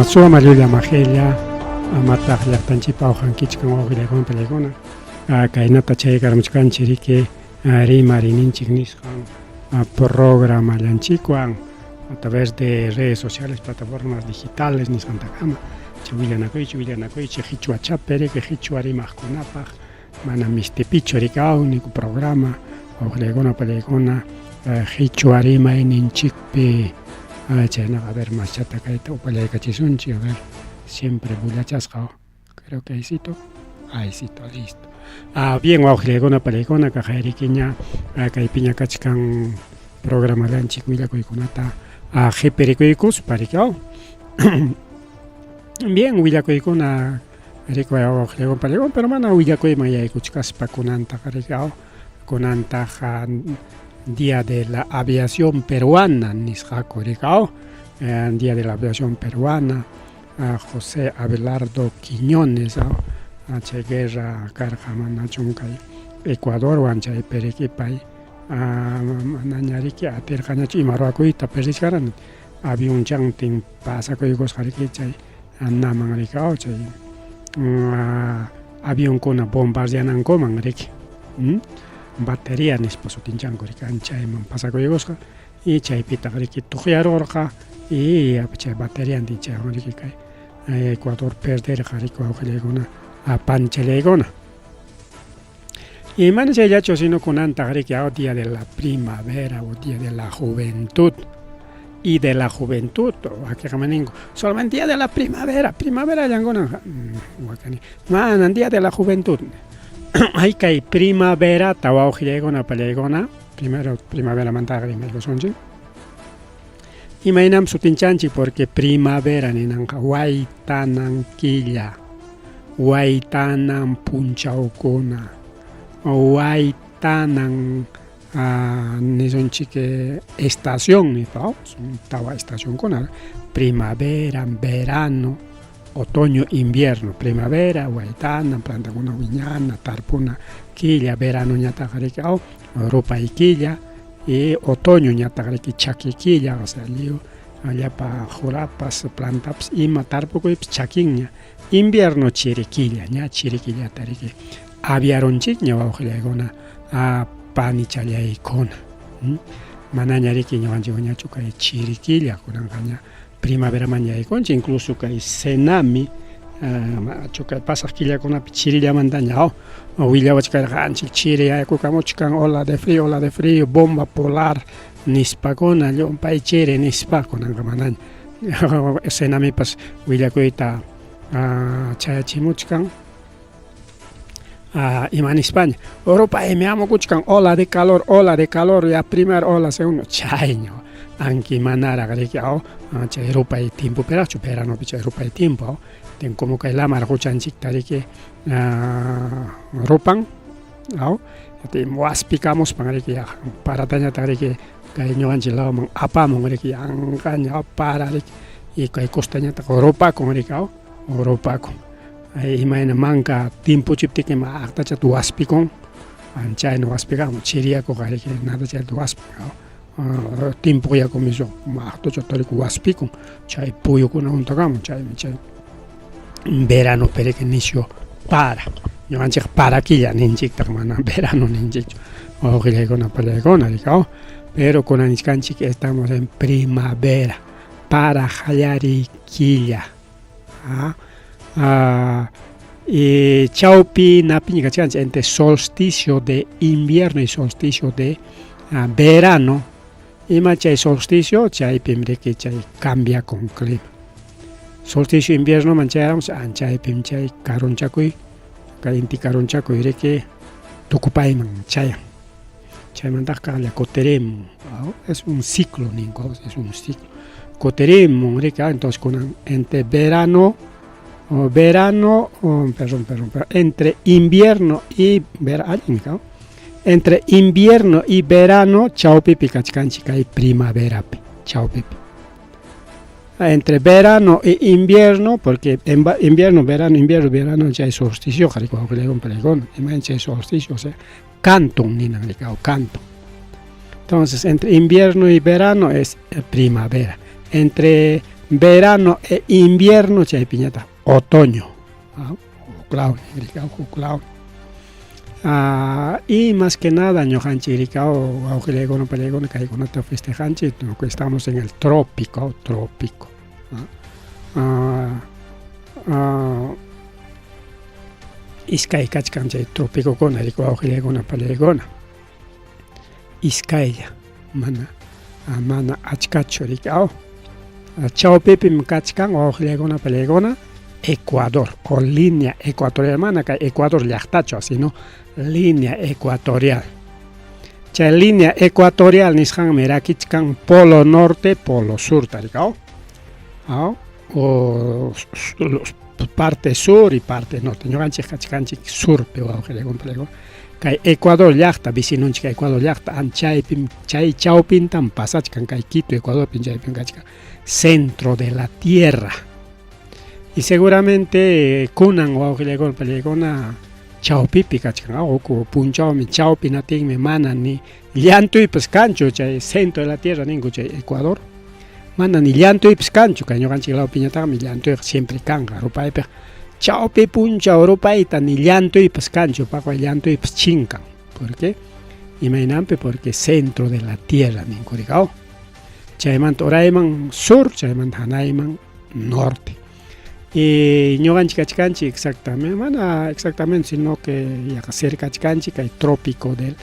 Suma llulla majilla amataq llaqtanchikpa awqankichkan wawqillaykuna pallaykuna kaynata chaykarmuchkanchik riki rimarininchik nisqan programallanchikwan a través de redes sociales, plataformas digitales nisqantakama chay willanakuychik willanakuychik qichwachapi riki qichwa rimaqkunapaq mana mistipichu riki único programa wawqillaykuna pallaykuna qichwa rimayninchikpi chaynaqa a ver maschata kayta upallaykachisunchik a ver siempre bullachasqa creo que ahícito ahícito listo ah bien wawqillaykuna pallaykuna kaqayrikiña kaypiña kachkan programallanchik willakuykunata qhipirikuykuspa riki bien willakuykuna rikuy wawqillaykuna pallaykuna pero mana willakuyman yaykuchkaspa kunantaqa riki kunantaqa Día de la Aviación Peruana nisqaku riki Día de la Aviación Peruana José Abelardo Quiñones chay guerra karqa manachum kay Ecuadorwan chaypi riki pay manaña riki atirqañachu ima ruwakuyta perdichkarani avionchantin pasakuykusqa riki chay naman riki chay avionkuna bombardeanankuman riki batería nispa sutinchanku riki chayman pasakuykusqa y chaypitaq riki tuqyarurqa y chay bateriantin chaywan riki kay Ecuador perderqa riki wawqillaykuna panchallaykuna. Y mana chayllachu sino kunantaq riki Día de la Primavera o Día de la Juventud y de la Juventud wakiqa ninku solamente Día de la Primavera primavera llankuna wakani manan Día de la Juventud hay kay primaverata wawqillaykuna pallaykuna primero primaveramantaqa rimaykusunchik imaynam sutinchanchik porque primavera ninanqa waytanan killa waytanan punchawkuna waytanan nisunchik estación nispa son tawa estacionkuna primavera verano otoño invierno primavera waytana plantakuna wiñana tarpuna killa veranoñataq riki rupay killa y otoño ñataq riki chaki killa o sea lliw llapa qurapas plantapas ima tarpukuypas chakinña invierno chiri killa ña chiri killata riki aviarunchikña wawqillaykuna panichallaykuna manaña riki ñuqanchikñachu kay chiri killa kunanqa ña primaveraman yaykunchik incluso kay Senami kay pasaq killakunapi chirillamantaña willawachkarqanchik chiri yaykukamuchkan ola de frío bomba polar nispakuna llumpay chiri nispa kunanqa manaña Senamipas willakuyta chayachimuchkan ima nispaña rupaymi hamukuchkan ola de calor ya primer ola segundo chayña anki manaraq riki chay rupay tiempopiraqchu veranopi chay rupay tiempo como kay lamar quchanchikta riki rupan waspikamuspan riki paratañataq riki kay ñuqanchik lawman apamun riki yanqaña para riki y kay costañataq rupakun riki rupakun imayna manka timpuchiptiki aqtachata waspikun chayna waspikamun chiri yakuqa riki nada chayta waspin timpuq yaku mismo aqtuchata riki waspikun chay puyukuna huntakamun chaymi chay veranopi riki nisyu para ñuqanchikqa para killa ninchiktaq mana verano ninchikchu wawqillaykuna pallaykuna riki pero kunan nichkanchik estamos en primavera para qallariy killa y chawpi napiña kachkanchik entre solsticio de invierno y solsticio de verano ima chay solsticio chaypim riki chay cambiakun clima solsticio inviernoman chayaramus chaypim chay karunchakuy kay inti karunchakuy riki tukupayman chayan chaymantaqa kaqlla kutirimun es un ciclo ninku es un ciclo kutirimun riki entonces kunan entre verano verano perdón perdón entre invierno y verano entre invierno y verano chawpipi kachkanchik kay primaverapi chawpipi entre verano y invierno porque invierno verano invierno verano chay solsticioqa riki wawqillaykuna pallaykuna imayna chay solsticio o sea canton ninan riki canton entonces entre invierno y verano es primavera entre Verano e invierno chaypiñataq otoño. Huklaw huklaw. Y más que nada ñuqanchik rikaw wawqillaykuna pallaykuna kaykunata festejanchik estamos en el trópico, trópico. Iskay kachkan chay tropicokuna riki wawqillaykuna pallaykuna. Iskaylla mana mana achkachu riki aw. Chawpipim kachkan wawqillaykuna pallaykuna Ecuador o línea ecuatorial, mana kay Ecuador llaqtachu, sino línea ecuatorial. Chay línea ecuatorial nisqanmi rakichkan polo norte, polo sur tarikaw. Aw, o parte sur y parte norte. Ñuqanchik kachkanchik surpi wawqillaykuna pallaykuna. Kay Ecuador llaqta, vecinonchik Ecuador llaqta, an chaypim chay chawpintam pasachkan kay Quito Ecuadorpim chaypim kachkan centro de la tierra. Y seguramente kunan wawqillaykuna pallaykuna chawpipi kachkan uku punchawmi chawpi natinmi mana ni llantuypas kanchu chay centro de la tierra ninku chay Ecuador mana ni llantuypas kanchu kay ñuqanchik lawpiñataqmi llantuyqa siempre kanqa rupaypiq chawpi punchaw rupayta ni llantuypas kanchu paqway llantuypas chinkan. ¿Por qué? Imaynanpi porque centro de la tierra ninku rikaw. Chaymanta urayman sur, chaymanta hanayman norte. Y ñuqanchik kachkanchik exactamente, mana exactamente, sino que yaqa cercachkanchik kay trópico del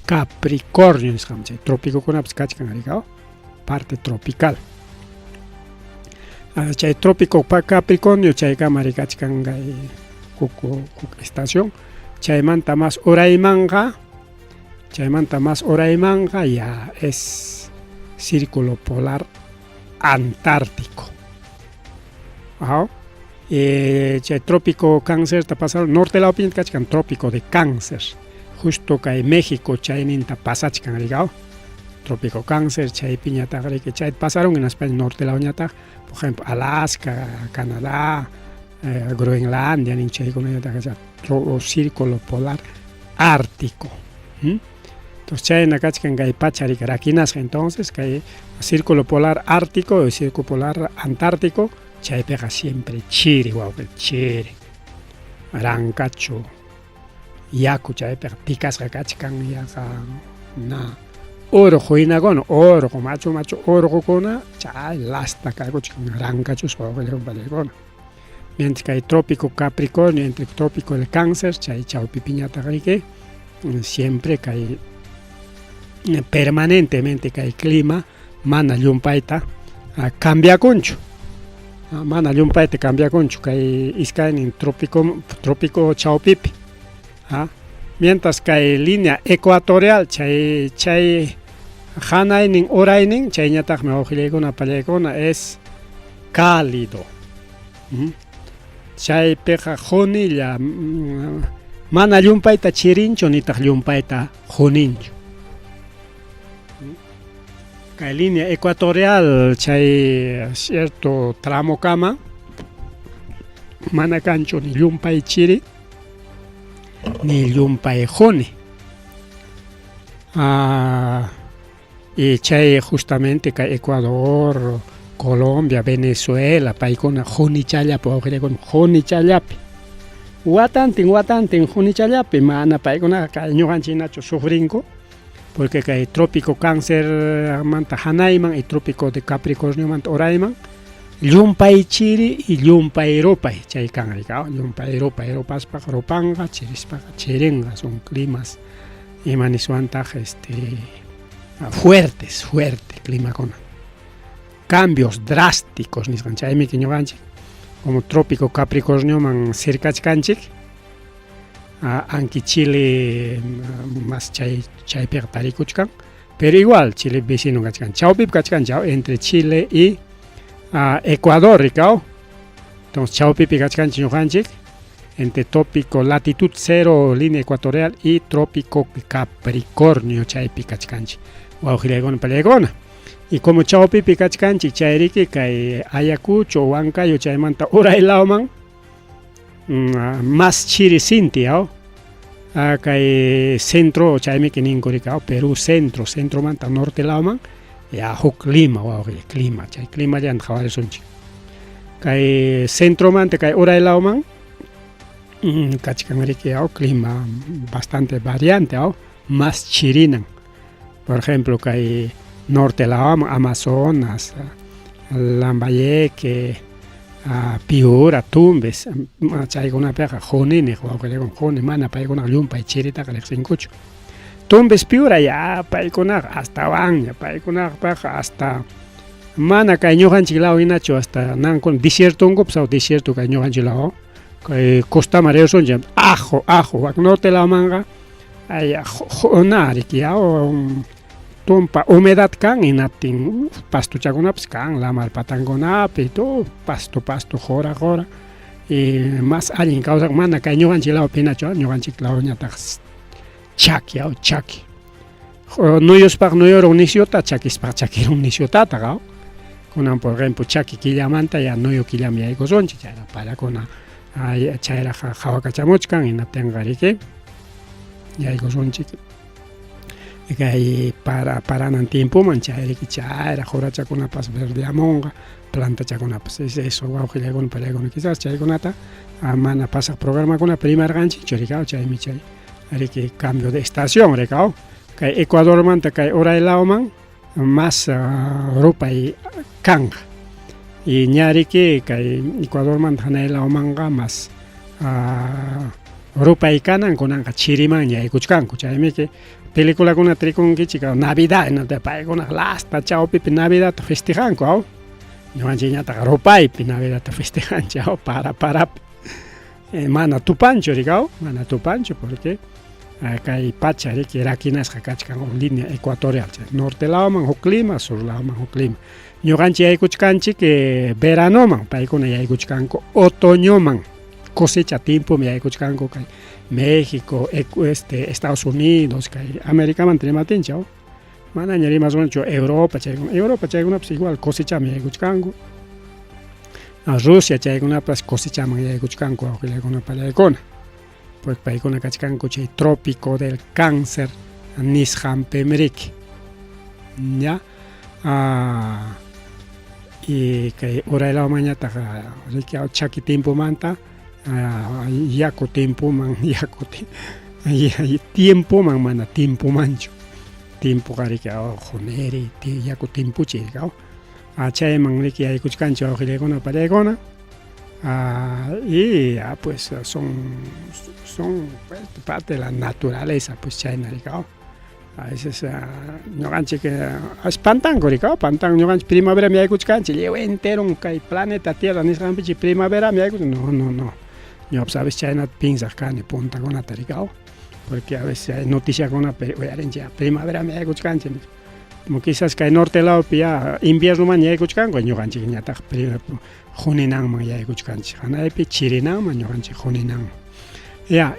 Capricornio nisqam chay trópicokunapas kachkan rikaw, parte tropical. Chay trópico Capricornio chaykama rikachkan kay huk huk estación. Chaymanta mas uraymanqa, chaymanta mas uraymanqa ya es círculo polar antártico. Aw. Chay trópico Cáncer ta pasar norte lawpi kachkan trópico de Cáncer. Justo kay México chayninta pasachkan rikaw. Trópico Cáncer chaypiñataq riki chay pasaron en España norte lawñataq, por ejemplo, Alaska, Canadá, Groenlandia nin chaykunañataq círculo polar ártico. Entonces chayna kachkan kay pacha riki rakinasqa entonces kay círculo polar ártico y círculo polar antártico chaypiqa siempre chiri wawqi chiri. Rankachu yaku chaypiqa tikasqa kachkan yaqa na urqu hinakuna urqu machu machu urqukuna chay lasta karquchkan rankachusqa wawqillaykuna pallaykuna. Mientras kay trópico Capricornio entre trópico del Cáncer chay chawpipiñataq riki siempre kay permanentemente kay clima mana llumpayta cambiakunchu. Mana llumpayta cambiakunchu kay iskaynin trópico trópico chawpipi. Mientras kay línea ecuatorial chay chay hanaynin uraynin chayñataqmi wawqillaykuna pallaykuna es cálido. Chaypiqa qunilla mana llumpayta chirinchu nitaq llumpayta quninchu. Kay línea ecuatorial chay cierto tramokama mana kanchu ni llumpay chiri ni llumpay quni. Y chay justamente kay Ecuador, Colombia, Venezuela paykuna qunichallapi wawqillaykuna qunichallapi. Watantin watantin qunichallapi mana paykunaqa kay ñuqanchik sufrinku porque kay trópico Cáncer manta hanayman y trópico de Capricornio manta urayman llumpay chiri y llumpay rupay chay kan rikaw llumpay rupay rupaspaqa rupanqa chirispaqa chirinqa son climas ima niswantaq este fuertes fuerte climakuna cambios drásticos nisqan chaymi ñuqanchik como trópico Capricornioman cercachkanchik anki Chile más chay chaypiqa tarikuchkan pero igual Chile vecino kachkan chawpipi kachkan chaw entre Chile y Ecuador rikaw entonces chawpipi kachkanchik ñuqanchik entre trópico latitud cero línea ecuatorial y trópico Capricornio chaypi kachkanchik wawqillaykuna pallaykuna. Y como chawpipi kachkanchik chayriki kay Ayacucho Huancayo chaymanta uray lawman más chiri sinti aw kay centro chaymiki ninku rikaw Perú centro centromanta norte lawman ya huk clima wawqi clima chay climallanta qhawarisunchik. Kay centromanta kay uray lawman kachkan riki aw clima bastante variante aw mas chirinan. Por ejemplo kay norte lawman Amazonas, Lambayeque, Piura, Tumbes chaykunapiqa quni niq wawqillaykuna quni mana paykunaqa llumpay chiritaqa riqsinkuchu. Tumbes Piura ya paykunaqa astawanña paykunapaqqa hasta mana kay ñuqanchik law hinachu hasta nankuna desiertonkupas aw desierto kay ñuqanchik law kay costaman riusunchik ajo ajo wak norte lawmanqa ay na riki aw tumpa humedad kan hinaptin pastochakunapas kan lamar patankunapi tu pasto pasto qura qura y mas allin kawsak mana kay ñuqanchik lawpi hinachu ñuqanchik lawñataq chaki aw chaki nuyuspaq nuyurun nisyuta chakispaq chakirun nisyutataq aw kunan por ejemplo chaki killamanta ya nuyu killam yaykusunchik chayra parakuna chayraq qhawakachamuchkan hinaptinqa riki yaykusunchik kay para paranan tiempoman chayriki chayraq qurachakunapas verdeamunqa plantachakunapas eso wawqillaykuna pariaykuna quizás chaykunata mana pasaq programakunapi rimarqanchikchu riki chaymi chay riki cambio de estación riki kay Ecuadormanta kay uray lawman mas rupay kanqa y ña riki kay Ecuadormanta hanay lawmanqa mas rupay kanan kunanqa chirimanña yaykuchkanku chaymiki peliculakunata rikunkichik Navidad paykunaqa lasta chawpipi Navidadta festejanku aw ñuqanchikñataq rupaypi Navidadta festejanchik aw para parapi mana tupanchu riki aw mana tupanchu porque kay pacha riki rakinasqa kachkan huk línea ecuatorial chay norte lawman huk clima sur lawman huk clima ñuqanchik yaykuchkanchik veranoman paykuna yaykuchkanku otoñoman cosecha tiempom yaykuchkanku kay México este Estados Unidos kay Americamanta rimatinchik aw manaña rimasunchu Europa chaykuna Europa chaykunapas igual cosechaman yaykuchkanku Rusia chaykunapas cosechaman yaykuchkanku wawqillaykuna pallaykuna porque paykuna kachkanku chay trópico del cáncer nisqanpim riki ya y kay uray lawmanñataq riki chaki tiempomanta yaku tiempoman yaku tiempoman mana tiempomanchu tiempoqa riki quniri yaku timpuchiy riki chayman riki yaykuchkanchik wawqillaykuna pallaykuna y ya pues son son pues parte de la naturaleza pues chayna riki a veces ñuqanchik pantanku riki pantan ñuqanchik primaverami yaykuchkanchik lliw enteron kay planeta tierra nisqanpichik primaverami yaykuchkan no no no ñuqapas a veces chaynata piensaq kani puntakunata riki porque a veces hay noticiakunapi uyarinchik primaverami yaykuchkanchik nispa quizás kay norte lawpi ya inviernoman yaykuchkanku ñuqanchikñataq quninanman yaykuchkanchik hanaypi chirinanman ñuqanchik quninanman ya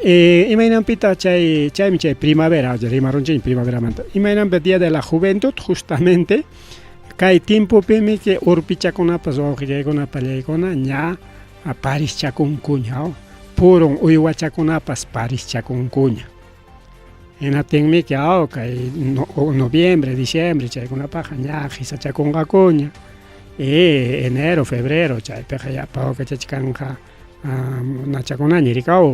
imaynanpitaq chay chaymi chay primavera rimarunchikña primaveramanta imaynanpi día de la juventud justamente kay tiempopimi que urpichakunapas wawqillaykuna pallaykuna ña parischakunkuña purun uywachakunapas parischakunkuña hinaptinmi que aw kay noviembre diciembre chaykunapaqqa ña qisachakunqakuña y enero febrero chaypiqa ya pawkachachkanqa nachakunaña riki aw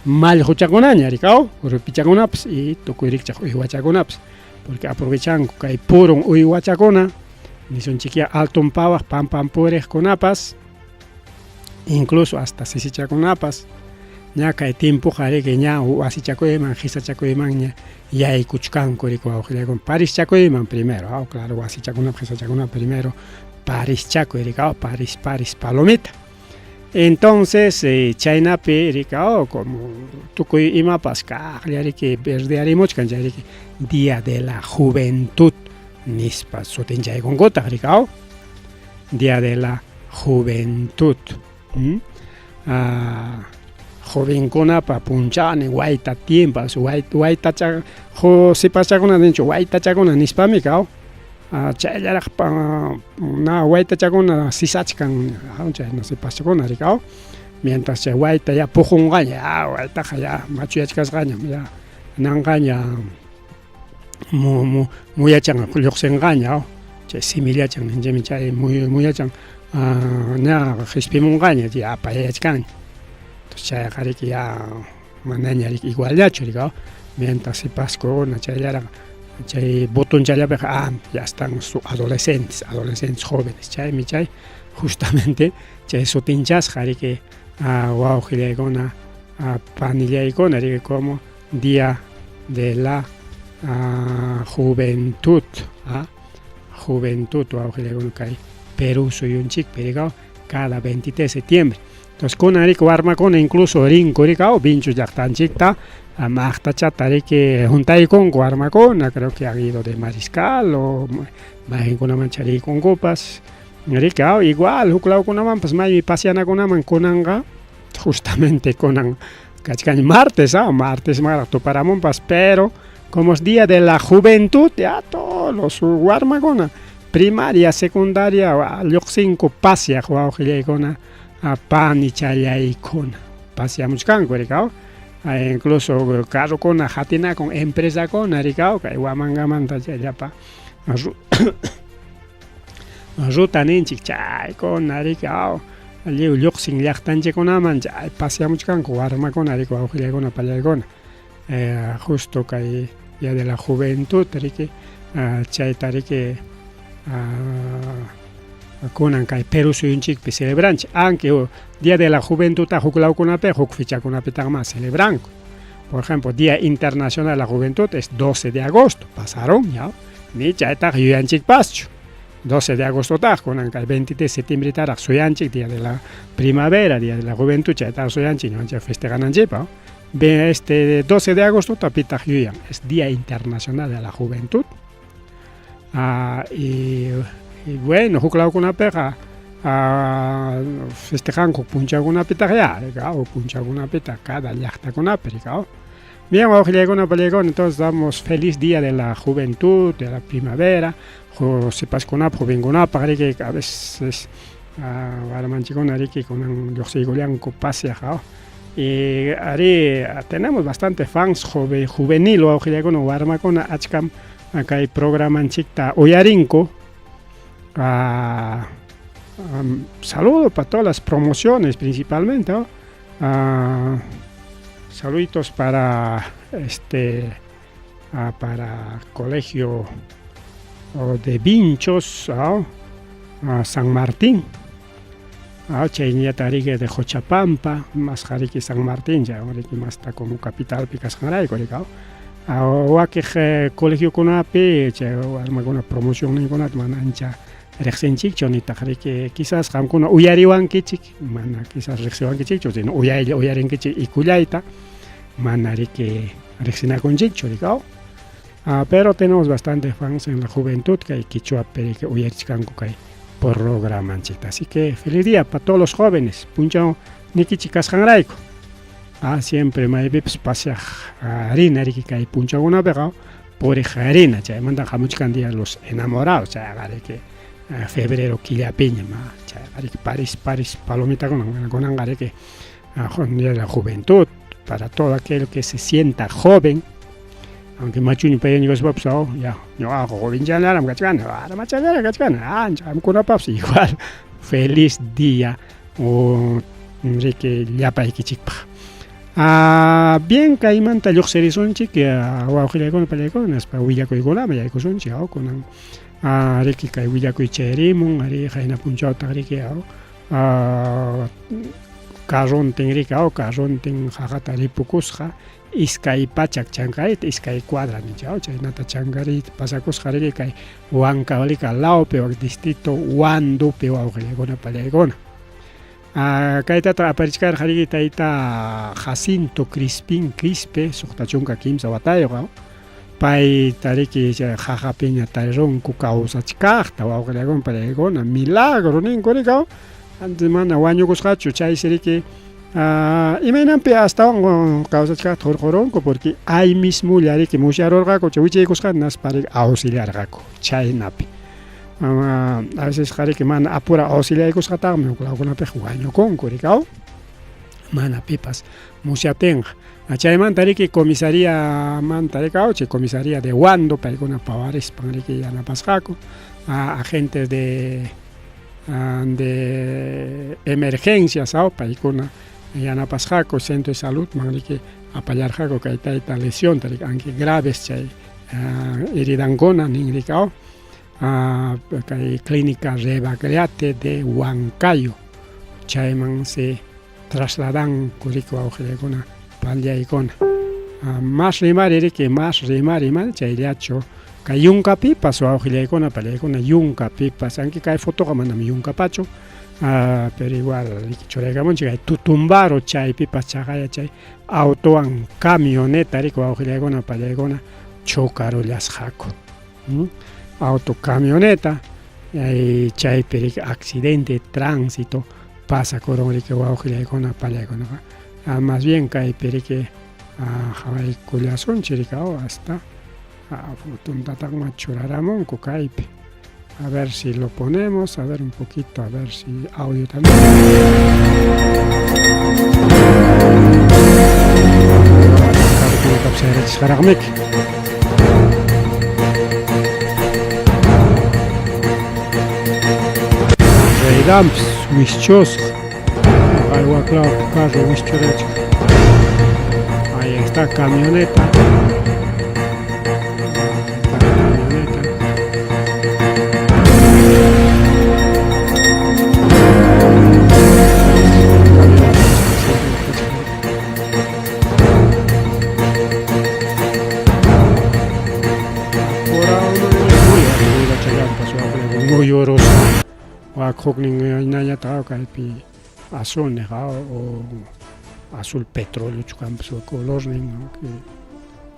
mallquchakunaña riki aw urpichakunapas y tukuy rikchaq uywachakunapas porque aprovechanku kay purun uywachakuna nisunchikyá alton pawaq pampan puriqkunapas incluso hasta sisichakunapas ña kay tiempoqa riki ña wasichakuyman qisachakuymanña yaykuchkanku riki wawqillaykuna parischakuyman primero aw claro wasichakunapaq qisachakunapaq primero parischakuy riki aw paris paris palomita entonces chaynapi riki aw como tukuy imapas kaqlla riki verdearimuchkan chay riki día de la juventud nispa sutinchaykunkutaq riki aw día de la juventud jovenkunapa punchawnin wayta tiempo waytacha sipaschakuna ninchu waytachakuna nispami aw chayllaraq na waytachakuna sisachkan chayna sipaschakuna riki aw mientras chay wayta ya puqunqaña ya waytaqa ya machuyachkasqañam ya nanqaña muyachan lluqsinqaña aw chay simillachan ninchikmi chay muyachan Ña qispimunqaña ya payachkanña. Entonces chayqa riki ya manaña riki igualñachu riki mientras sipaskuna chayllaraq chay botonchallapiqa ah ya están su adolescentes, adolescentes jóvenes chaymi chay justamente chay sutinchasqa riki wawqillaykuna panillaykuna riki como día de la juventud juventud wawqillaykuna kay Perú suyunchikpi riki cada 23 de septiembre. Entonces kunan riki warmakuna incluso rinku riki Vinchos llaqtanchikta maqtachata riki juntaykunku warmakuna, creo que han ido de Mariscal o mayqinkunaman chariykunkupas riki igual huk lawkunamanpas maymi paseanakunaman kunanqa justamente kunan kachkan martes, martes manaraq tuparamunpas, pero como es día de la juventud ya todos los warmakuna primaria, secundaria lluqsinku paseaq wawqillaykuna panichallaykuna paseamuchkanku riki incluso carrokuna hatinakun empresakuna riki kay Huamangamanta chayllapa ruta ninchik chaykuna riki lliw lluqsin llaqtanchikkunaman chay paseamuchkanku warmakuna riki wawqillaykuna pallaykuna justo kay día de la juventud riki chayta riki kunan kay Perú suyunchikpi celebranchik aunque día de la juventud huk lawkunapi huk fechakunapitaqma celebranku. Por ejemplo, Día Internacional de la Juventud es 12 de agosto, pasaron ya, ni chaytaq yuyanchikpaschu. 12 de agosto taq kunan kay 23 de septiembre taraq suyanchik día de la primavera, día de la juventud chaytaq suyanchik ñuqanchik festejananchikpa. Este 12 de agosto pitaq yuyan, es Día Internacional de la Juventud. Y bueno, huk lawkunapiqa festejanku punchawkunapitaq ya, punchawkunapitaq cada llaqtakunapi riki. Bien, wawqillaykuna pallaykuna, entonces damos feliz día de la juventud, de la primavera, sipaskunapaq, jovenkunapaq riki a veces warmanchikkuna riki kunan lluqsiykullanku paseaq. Y ari tenemos bastante fans juvenil wawqillaykuna, warmakuna achkam kay programanchikta uyarinku. Saludo para todas las promociones principalmente, ¿no? Saluditos para para colegio de Vinchos, ¿no? San Martín, chayñata riki de Jochapampa, más riki San Martín, ya riki más está como capital kasqanrayku riki. Wakiq colegiokunapi chay warmakuna promocionninkunata mana ancha riqsinchikchu nitaq riki quizás qamkuna uyariwankichik mana quizás riqsiwankichikchu sino uyaylla uyarinkichik ikullayta mana riki riqsinakunchikchu riki. Pero tenemos bastante fans en la juventud kay quichuapi riki uyarichkanku kay programanchikta. Así que feliz día para todos los jóvenes, punchaw nikichik kasqanrayku. Siempre maypipas paseaq rina riki kay punchawkunapiqa puriq rina chaymanta hamuchkan día los enamorados chayqa riki febrero killapiña chayqa riki París, París palomitakuna kunanqa riki día de la juventud para todo aquel que se sienta joven, aunque machuña payaña kaspapas ya ñuqaqa jovenchallaraq kachkani, warmachallaraq kachkani, ancha qamkunapapas igual feliz día riki llapaykichikpaq. Bien, kaymanta lluqsirisunchik wawqillaykuna pallaykuna nispa willakuykunaman yaykusunchik kunan riki kay willakuy chayarimun ari qayna punchawtaq riki carrontin riki carrontin qaqata ripukusqa 200 chankarita, 2 cuadra ninchik chaynata chankarita pasakusqa riki kay Huancavelica lawpi distrito Huandopi wawqillaykuna pallaykuna. Kaytataq aparichkarqa riki tayta Jacinto Crispín Quispe 63 watayuq payta riki chay qaqapiña tarirunku kawsachkaqta wawqillaykuna pallaykuna milagro ninku riki antes mana wañukusqachu chaysi riki imaynanpi astawan kawsachkaqta hurqurunku porque ahí mismolla riki musyarurqaku chay wichaykusqanta hinaspa riki auxiliarqaku chaynapi. A veces riki mana apura auxiliaykusqataqmi huk lawkunapiqa wañukunku riki mana pipas musyaptinqa. Chaymanta riki comisariamanta riki chay comisaría de Huando paykuna pawarispan riki yanapasqaku agentes de De emergencias paykuna yanapasqaku centro de saludman riki apallarqaku kay tayta lesionta riki aunque graves chay heridankuna nin riki kay clínica Rebagliati de Huancayo chayman se trasladanku riki wawqillaykuna pallaykuna. Mas rimari riki mas rimari mana chayllachu kay yunkapipas wawqillaykuna pallaykuna yunkapipas aunque kay fotoqa manam yunkapachu pero igual riki churaykamunchik kay Tutumbaro chaypipas chaqaya chay autowan camioneta riki wawqillaykuna pallaykuna chocarullasqaku. Auto camioneta chaypi riki accidente de tránsito pasakurun riki wawqillaykuna pallaykunaqa más bien kaypi riki qhawaykullasunchik riki hasta fotontataqma churaramunku kaypi. A ver si lo ponemos, a ver un poquito, a ver si audio también. Reydamps wischusqa wak law carro wischurachkan. Ahí está camioneta. Está camioneta. Muyurusqa wak huknin hinallataq kaypi azul niqa o azul petróleo kanpas colornin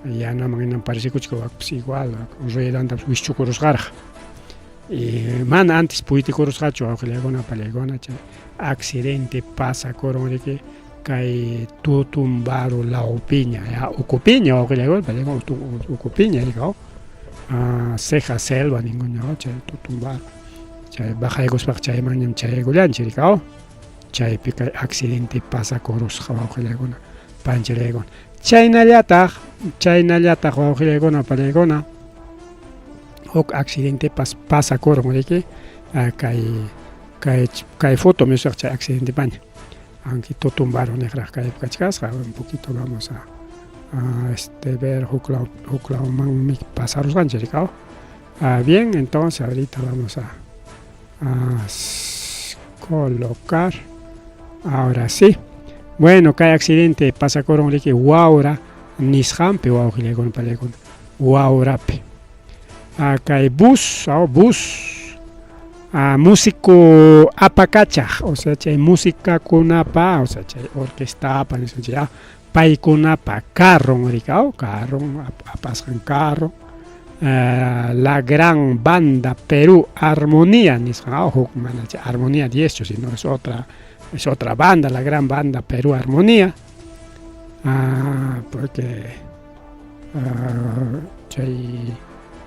yanaman hinam parecekuchkan wakpas igual ruedantapas wischukurusqaraq y mana antes puytikurusqachu wawqillaykuna pallaykuna chay accidente pasakurun riki kay Tutumbaro lawpiña ya ukupiña wawqillaykuna pallaykuna ukupiña riki ceja selva ninkuña chay Tutumbaro chay bajaykuspaqa chaymanñam chayaykullanchik riki chaypi kay accidente pasakurusqa wawqillaykuna panchillaykuna chaynallataq chaynallataq wawqillaykuna pallaykuna huk accidentepas pasakurun riki kay kay kay foto misaq chay accidentepaña aunque Tutumbaro niqraq kaypi kachkasqa un poquito vamos a ver huk law huk lawmanmi pasarusqanchik riki bien, entonces ahorita vamos a colocar ahora sí. Bueno, kay accidente pasakurun riki Huaura nisqanpi wawqillaykuna pallaykuna Huaurapi. Kay bus, bus músico apakachaq, o sea chay musikakunapa, o sea chay orquestapa nisqanchik paykunapa carron riki carron apasqan carro. La gran banda Perú Armonía nisqan huk mana chay Armonía 10 sino es otra banda, la gran banda Perú Armonía, porque chay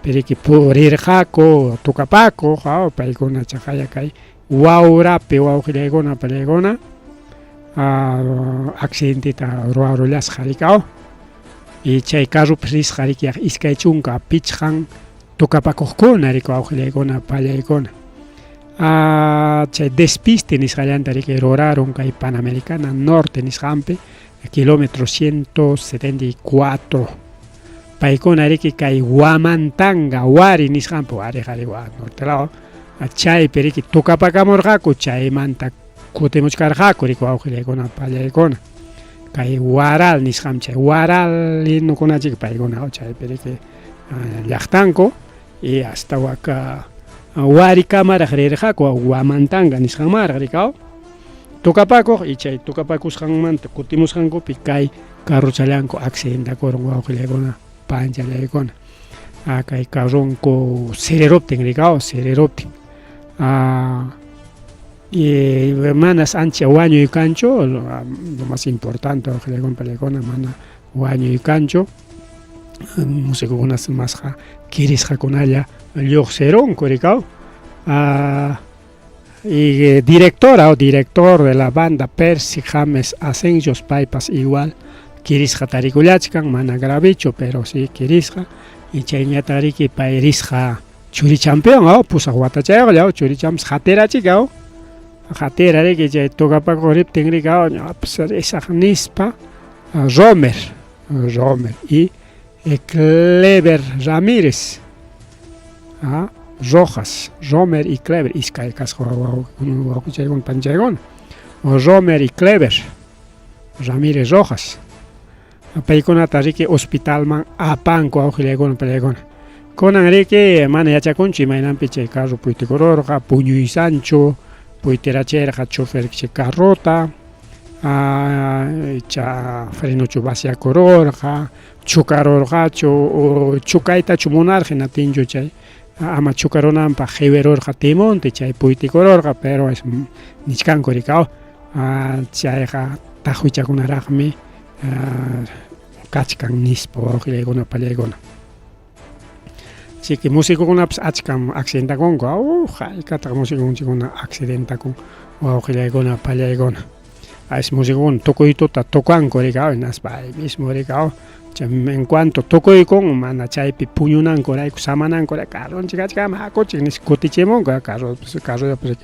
piriki purirqaku tukapakuq paykuna chaqaya kay Huaurapi wawqillaykuna pallaykuna accidenteta ruwarullasqa riki y chay carropi risqa riki 25 tukapakuqkuna riki wawqillaykuna pallaykuna. Chay despiste nisqallanta riki rurarun kay Panamericana Norte nisqanpi kilómetro 174 paykuna riki kay Huamantanga Wari nisqanpi Wariqa norte law chaypi riki tukapakamurqaku chaymanta kutimuchkarqaku riki wawqillaykuna pallaykuna kay Huaral nisqanpi chay Huaral linukunachik paykuna chaypi riki llaqtanku y hasta waka Warikamaraq rirqaku Huamantanga nisqanmaraq riki tukapakuq y chay tukapakusqanmanta kutimusqankupi kay carrochallanku accidentakurun wawqillaykuna panchallaykuna kay carronku siriruptin riki siriruptin y manas ancha wañuy kanchu lo más importante wawqillaykuna pallaykuna mana wañuy kanchu musicokuna masqa kirisqakunalla lluqsirunku riki y directora o director de la banda Percy James Asenjos paypas igual kirisqa tarikullachkan mana gravechu pero sí kirisqa y chayñata riki pay risqa. Churichampiwan aw pusaq watachayuqlla aw churichampas hatirachik aw hatira riki chay tocapakuq riptin riki aw ñuqapas risaq nispa Romer Romer y Clever Ramírez ah, Rojas Romer y Clever iskay kasqa wawqichaykuna panchaykuna Romer y Clever Ramírez Rojas Paykunata riki hospitalman apanku awqillaykuna pallaykuna. Kunan riki mana yachakunchu imaynanpi chay carro puytikururqa, puñuysanchu, puytirachirqa chofer chay carrota, icha frenochu vaciakururqa, chukarurqachu o chukaytachu munarqa hinaptinchu chay ama chukarunanpaq qiwirurqa timonte chay puytikururqa, pero es nichkanku riki chayqa taqwichakunaraqmi kachkan nispa wawqillaykuna pallaykuna. Así que musicokunapas achkam accidentakunku, haykataq musiconchikkuna accidentakun wawqillaykuna pallaykuna. As musicokuna tukuy tuta tocanku riki hinaspa ahí mismo riki en cuanto tukuykun mana chaypi puñunankurayku samanankurayku carronchik kachkan hakuchik nispa kutichimunku carro carrollapi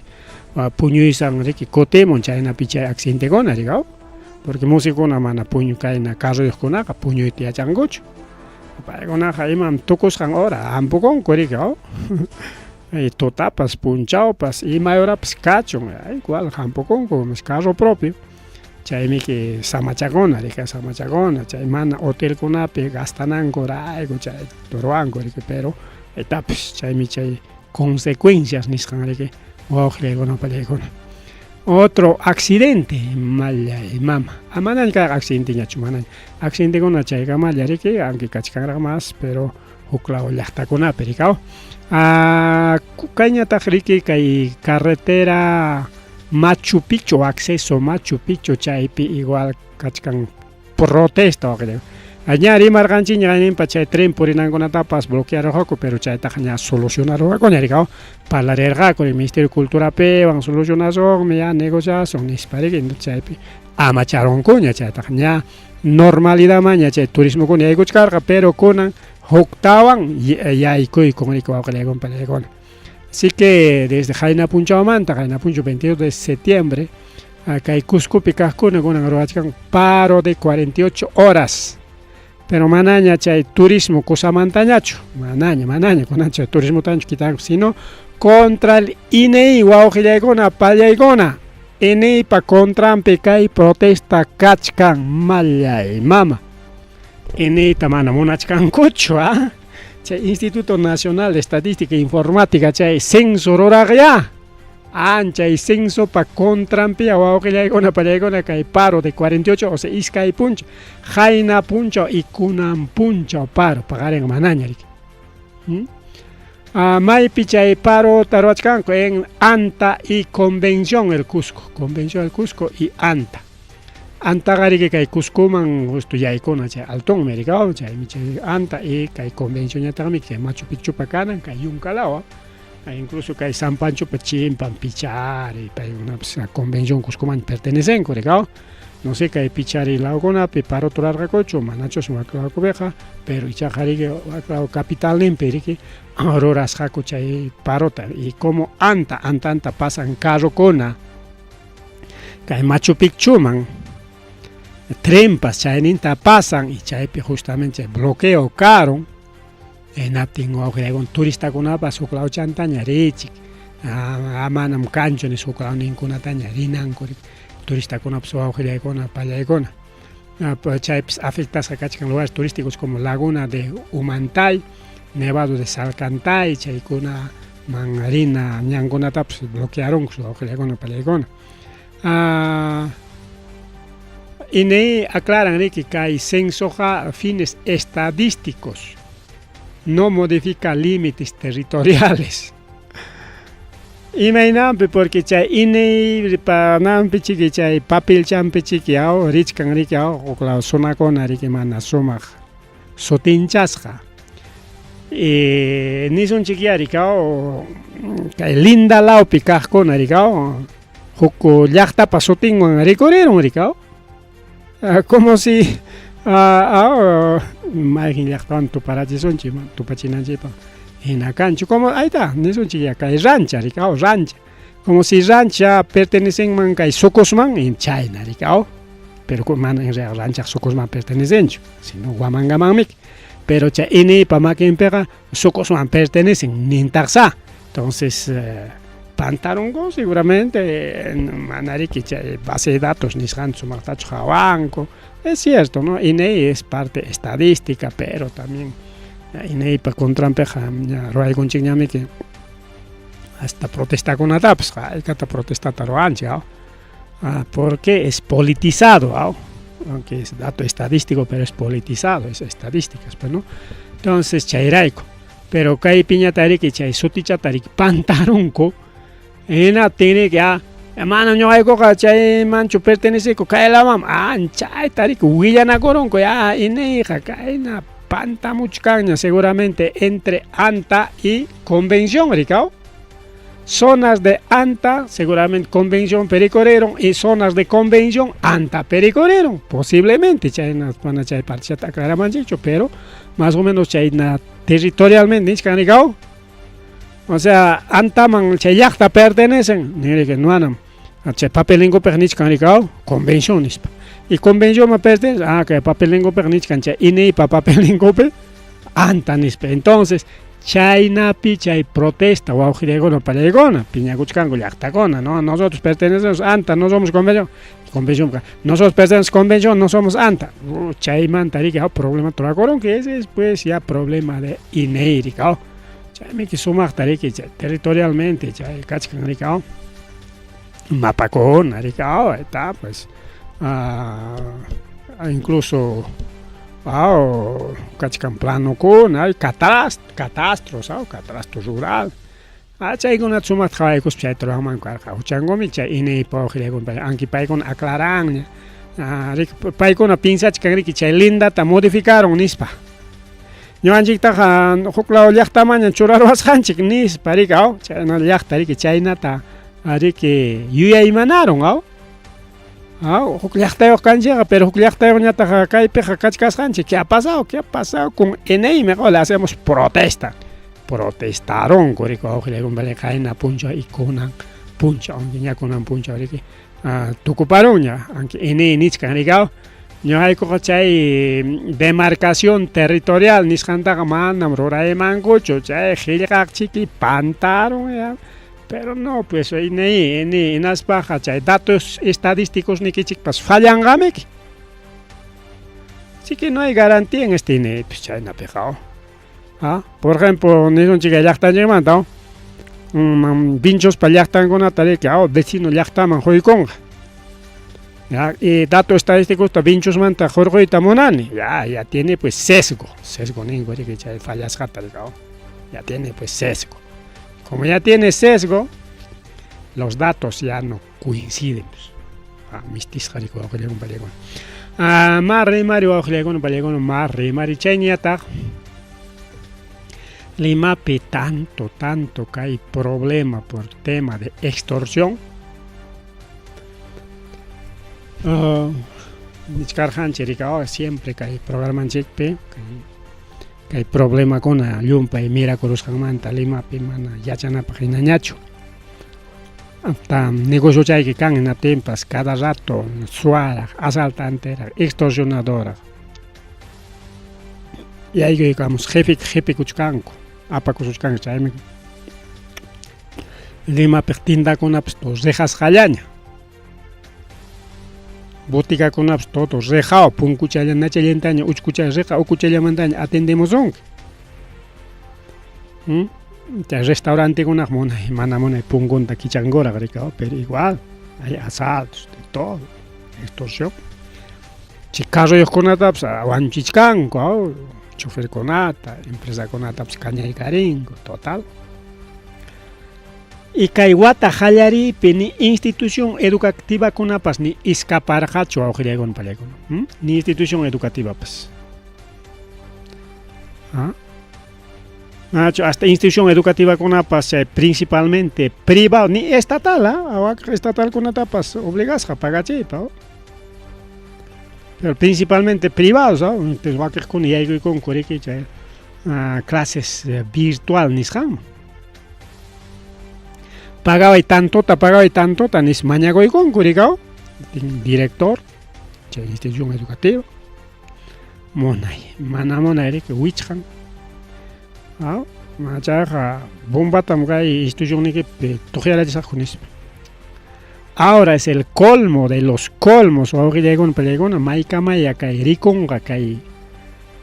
puñuysan riki kutimun chaynapi chay accidentekuna riki porque musicokuna mana puñu kayna carroyuqkunaqa puñuyta yachankuchu paykunaqa imam tukusqan hora hampukunku riki tutapas punchawpas imay horapas kachun igual hampukunku carro propio chaymiki samachakuna riki samachakuna chay mana hotelkunapi gastanankurayku chay ruwanku riki pero etapas chaymi chay consecuencias nisqan riki wawqillaykuna pallaykuna. Otro accidente mallay mama manaña kayqa accidenteñachu manaña accidentekuna chaykamalla riki aunque kachkanraq mas pero huk law llaqtakunapi riki kayñataq riki kay carretera Machu Picchu acceso Machu Picchu chaypi igual kachkan protesta waqilla ña rimarqanchikña qayninpa chay tren purinankunatapas bloquearurqaku pero chaytaqa ña solucionarurqakuña riki parlarirqaku Ministerio de Culturapiwan solucionasunmi ya negociasun nispa riki chaypi amacharunkuña chaytaqa ña normalidadmanña chay turismokuna yaykuchkarqa pero kunan huktawan yaykuykun riki wawqillaykuna pallaykuna. Así que desde qayna punchawmanta qayna punchaw 22 de septiembre kay Cuscopi kaqkuna kunan ruwachkan paro de 48 horas pero manaña chay turismo kusamantañachu manaña manaña kunan chay turismotañachu quitanku sino contra el INEI wawqillaykuna pallaykuna INEIpa contranpi kay protesta kachkan mallay mama INEIta mana munachkankuchu a chay Instituto Nacional de Estadística e Informática chay censo ruraqya anchay censopa contranpiya wawqillaykuna pallaykuna kay paro de 48 o sea iskay punchaw qayna punchaw y kunan punchaw paro paqarinqa manaña riki maypi chay parota ruwachkanku en Anta y Convención el Cusco Convención el Cusco y Anta Antaqa riki kay Cuscoman justo yaykuna chay altonmi riki chaymi chay Anta y kay Convencionñataqmi kay Machu Picchupa kanan kay Yunkalaw incluso kay San Panchopa chimpan Pichari paykunapas Convención Cuscoman pertenecenku riki no sé kay Pichari lawkunapi parota rurarqakuchu manachus wak lawkupiqa pero ichaqa riki wak law capitalninpi riki rurasqaku chay parota y como Anta Antanta pasan carrokuna kay Machu Picchuman trenpas chayninta pasan y chaypi justamente chay bloqueo karun hinaptin wawqillaykuna turistakunapas huk lawchantaña richik manam kanchu nispa huk lawninkunataña rinanku turistakunapas wawqillaykuna pallaykuna chaypis afectasqa kachkan lugares turísticos como Laguna de Humantay, Nevado de Salcantay chaykunaman rina ñankunatapas bloquearunku wawqillaykuna pallaykuna. INEI aclaran riki kay censoqa fines estadísticos no modifica límites territoriales. Imaynanpi porque chay INEIpa nanpi chiki chay papelchampi chiki aw richkan riki aw huk law zonakuna riki mana sumaq sutinchasqa. Nisunchikya riki aw kay linda lawpi kaqkuna riki aw huk llaqtapa sutinwan rikurirun riki aw como si mayqin llaqtawan tuparachisunchik tupachinanchikpaq. Hina kanchu como ahí está, nisunchik ya kay rancha riki, aw rancha. Como si rancha pertenecenman kay Sucosman, chayna riki, aw. Pero mana en realidad ranchaq Sucosman pertenecenchu, sino Huamangamanmiki. Pero chay INEIpa makinpiqa Sucosman pertenecen, nintaqsa. Entonces, pantarunku seguramente, mana riki chay base de datos nisqanta sumaqtachu qhawanku. Es cierto, ¿no? INEI es parte estadística, pero también INEIpa contranpiqa ña ruwaykunchikñamiki hasta protestakunatapas, haykata protestata ruwanchik, aw. Porque es politizado, aw. Aunque es dato estadístico, pero es politizado, es estadísticas, pues, ¿no? Entonces, chayrayku. Pero kaypiñata riki chay sutichata riki pantarunku, hinaptin riki mana ñuqaykuqa chaymanchu perteneceku kaylaman, anchayta riki willanakurunku, ya INEIqa kayna pantamuchkanña seguramente entre Anta y Convención, riki, aw. Zonas de Anta, seguramente Convención pericorieron, y zonas de Convención, Anta pericorieron, posiblemente, chayna, mana chay parchata aclaramanchikchu, pero más o menos chayna territorialmente nichkan riki, aw. O sea, Antaman chay llaqta pertenecen, niriki manam, chay papelninkupiqa nichkan riki, aw, Convención nispa. Y Convencionman pertenece, kay papelninkupiqa nichkan chay INEIpa papelninkupi Anta nispa. Entonces, chaynapi chay protesta wawqillaykuna pallaykuna piñakuchkanku llaqtakuna, ¿no? Nosotros pertenecemos a Anta, no somos Convención. Convención, nosotros pertenecemos a Convención, no somos Anta. Chaymanta riki, problema turakurunku, ese es pues ya problema de INEI riki, aw. Chaymi sumaqta riki chay territorialmente chay kachkan riki, aw. Mapakuna riki, aw, está pues incluso aw kachkan planokuna, hay catastros, aw, catastro rural. Chaykunata sumaqta qhawaykuspa chayta ruwanmanku karqa. Huchankumi chay INEIpa wawqillaykuna, aunque paykuna aclaranña. Riki paykuna piensachkan riki chay lindata modificaron nispa. Ñuqanchiktaqa huk law llaqtamanña churaruwasqanchik nispa riki, aw, chayna llaqta riki chaynata riki yuyaymanarun, aw. Aw, huk llaqtayuq kanchikqa, pero huk llaqtayuqñataq kaypiqa kachkasqanchik. ¿Qué ha pasado? ¿Qué ha pasado con INEI? Mejor le hacemos protesta. Protestarunku riki wawqillaykuna qayna punchaw y kunan punchaw, aunque ña kunan punchaw riki tukuparunña, aunque INEI nichkan riki, aw. Ñuqaykuqa chay demarcación territorial nisqantaqa manam ruraymankuchu, chay qillqaqchiki pantarun ya. Pero no, pues INEI, INEI hinaspaqa chay datos estadísticos nikichikpas fallanqamiki. Así que no hay garantía en este INEI, pues chaynapiqa, aw. Por ejemplo, nisunchik llaqtanchikmanta, aw. Vinchospa llaqtankunata riki, aw, vecino llaqtaman quykunqa. Ya, y dato estadístico Vinchosmanta hurquyta munani, ya, ya tiene pues sesgo, sesgo ninku riki chay fallasqata riki, aw. Ya tiene pues sesgo. Como ya tiene sesgo, los datos ya no coinciden. Pues. Mistisqa riki wawqillaykuna pallaykuna. Ma rimari wawqillaykuna pallaykuna, ma rimari chayñataq Limapi tanto, tanto kay problema por tema de extorsión. Nichkarqanchik riki, siempre kay programanchikpi kay problemakuna llumpay mirakurusqanmanta Limapi mana yachanapaq hinañachu. Hasta negocio chayki kan hinaptinpas cada rato suwaraq, asaltanteraq, extorsionadoraq. Yaykuykamus qhipikuchkanku, apakusuchkanku chaymi Limapiq tiendakunapas todo rejasqallaña. Boticakunapas todo rejao, punkuchalla nachallantaña, uchkuchalla riqa, ukuchallamantaña atendemusunki. Chay restaurantekunaq munay, mana munay punkunta kichankuraq riki, pero igual hay asaltos, de todo, extorsión. Chay carroyuqkunatapas wañuchichkanku, aw, choferkunata, empresakunatapas kañaykarinku, total. Y kay wata qallariypi ni institución educativakunapas ni escaparqachu wawqillaykuna pallaykuna, ni institución educativapas. Nacho, hasta institución educativakunapas principalmente privado, ni estatal, estatalkunatapas obligasqa pagachiypa, pero principalmente privados, entonces wakiqkuna yaykuykunku riki chay Clases virtual nisqanman. Pagaway tantota, pagaway tantota nis mañakuykunku rikaw director chay institución educativa munay mana munay riki wichqan aw chayqa bombatam kay institucionniykipi tuqyarachisaqku nispa. Ahora es el colmo de los colmos wawqillaykuna pallaykuna maykamaya kay rikunqa kay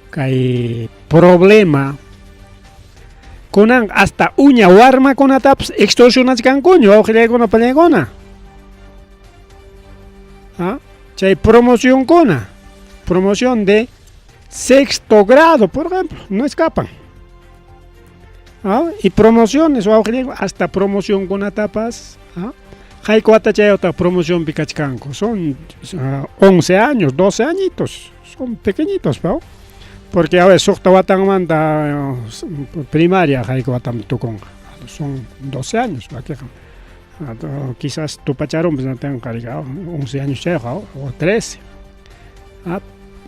kay problema kunan hasta uña warmakunatapas extorsionachkankuña wawqillaykuna pallaykuna. ¿Ah? Chay promocionkuna, promoción de sexto grado, por ejemplo, no escapan. ¿Ah? Y promociones, hasta promocionkunatapas, ¿ah? Hayka watachayuqtaq promocionpi kachkanku, son 11 años, 12 añitos, son pequeñitos, ¿no? Porque a ver, suqta watanmanta primaria hayka watanpi tukunqa, son 12 años, wakiqa. Quizás tupacharunpas 11 años chayqa o 13.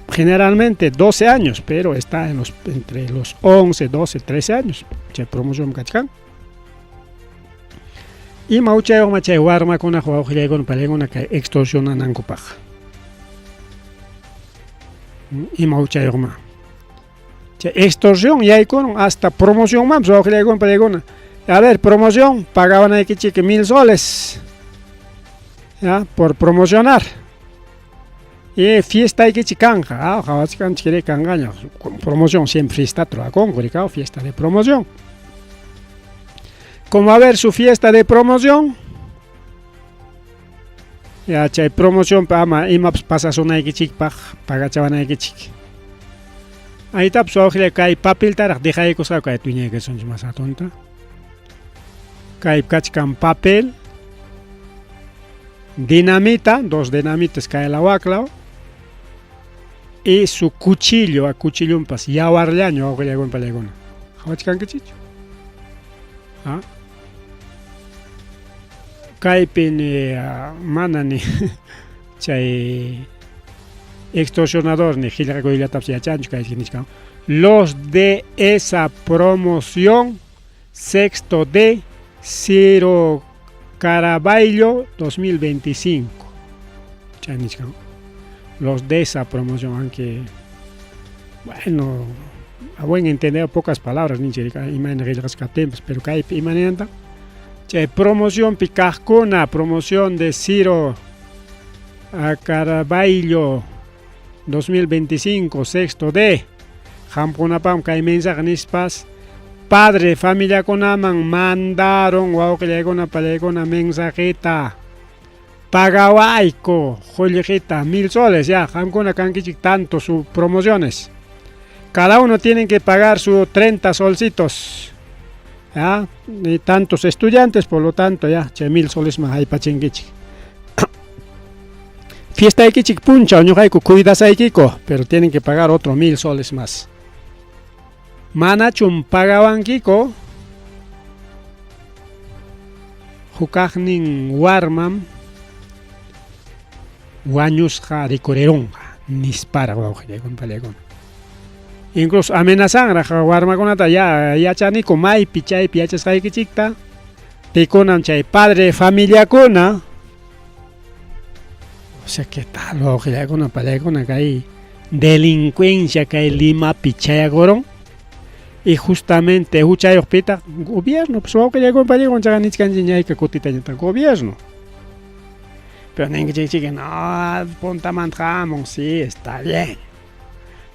Generalmente 12 años, pero está en los, entre los 11, 12, 13 años. Chay promoción kachkan. Ima huchayuqma chay warmakunaq wawqillaykuna palaykuna kay extorsionanankupaq. Ima huchayuqma. Chay extorsión yaykurun hasta promocionmanpas wawqillaykuna palaykuna. A ver, promoción, pagawanaykichik 1000 soles. ¿Ya? Por promocionar. Y fiestaykichik kanqa, qawachkanchik kanqaña. Promoción siempre fiesta ruwakunku, fiesta de promoción. Como a ver su fiesta de promoción, ya chay promoción pa ama imapas pasasunaykichikpaq pagachawanaykichik. Aytapas wawqilla kay papeltaraq dejaykusqa kay tuñaykasunchik mas hatunta. Kay kachkan papel, dinamita, dos dinamitas kay lawaklaw y su cuchillo, a cuchillunpas yawarllaña wawqillaykuna pallaykuna. Qhawachkankichikchu? ¿Ah? Kaypi ni mana ni chay extorsionador ni qillqakuyllatapas yachanchu kay nichkan. Los de esa promoción sexto de Ciro Caraballo 2025. Chay nichkan. Los de esa promoción, aunque bueno, a buen entender pocas palabras ninchik imayna qillqasqa kaptinpas, pero kaypi imananta chay promocionpi kaqkuna, promoción de Ciro Caraballo 2025, sexto D. Qamkunapaqmi kay mensaje nispas padre familiakunaman mandaron wawqillaykuna pallaykuna mensajeta. Pagawayku qullqita 1000 soles ya, qamkuna kankichik tanto sus promociones. Cada uno tienen que pagar sus 30 solcitos. ¿Ya? Y tantos estudiantes, por lo tanto, ya, chay 1000 soles más haypachinkichik. Fiestaykichik punchaw ñuqayku cuidasaykiku, pero tienen que pagar otro 1000 soles más. Manachum pagawankiku hukaqnin warmam wañusqa rikurirunqa nisparaq wawqillaykuna pallaykuna. Incluso amenazanraq warmakunata ya yachaniku maypi chaypi yachasqaykichikta pikunam chay padre familiakuna. O sea, ¿qué tal wawqillaykuna pallaykuna kay delincuencia kay Limapi chayakurun? Y justamente huchayuqpitaq gobierno, pues wawqillaykuna pallaykuna chaqa nichkanchik ñayka kutitañataq gobierno. Pero ninkichik no, puntamanta hamun, sí, está bien.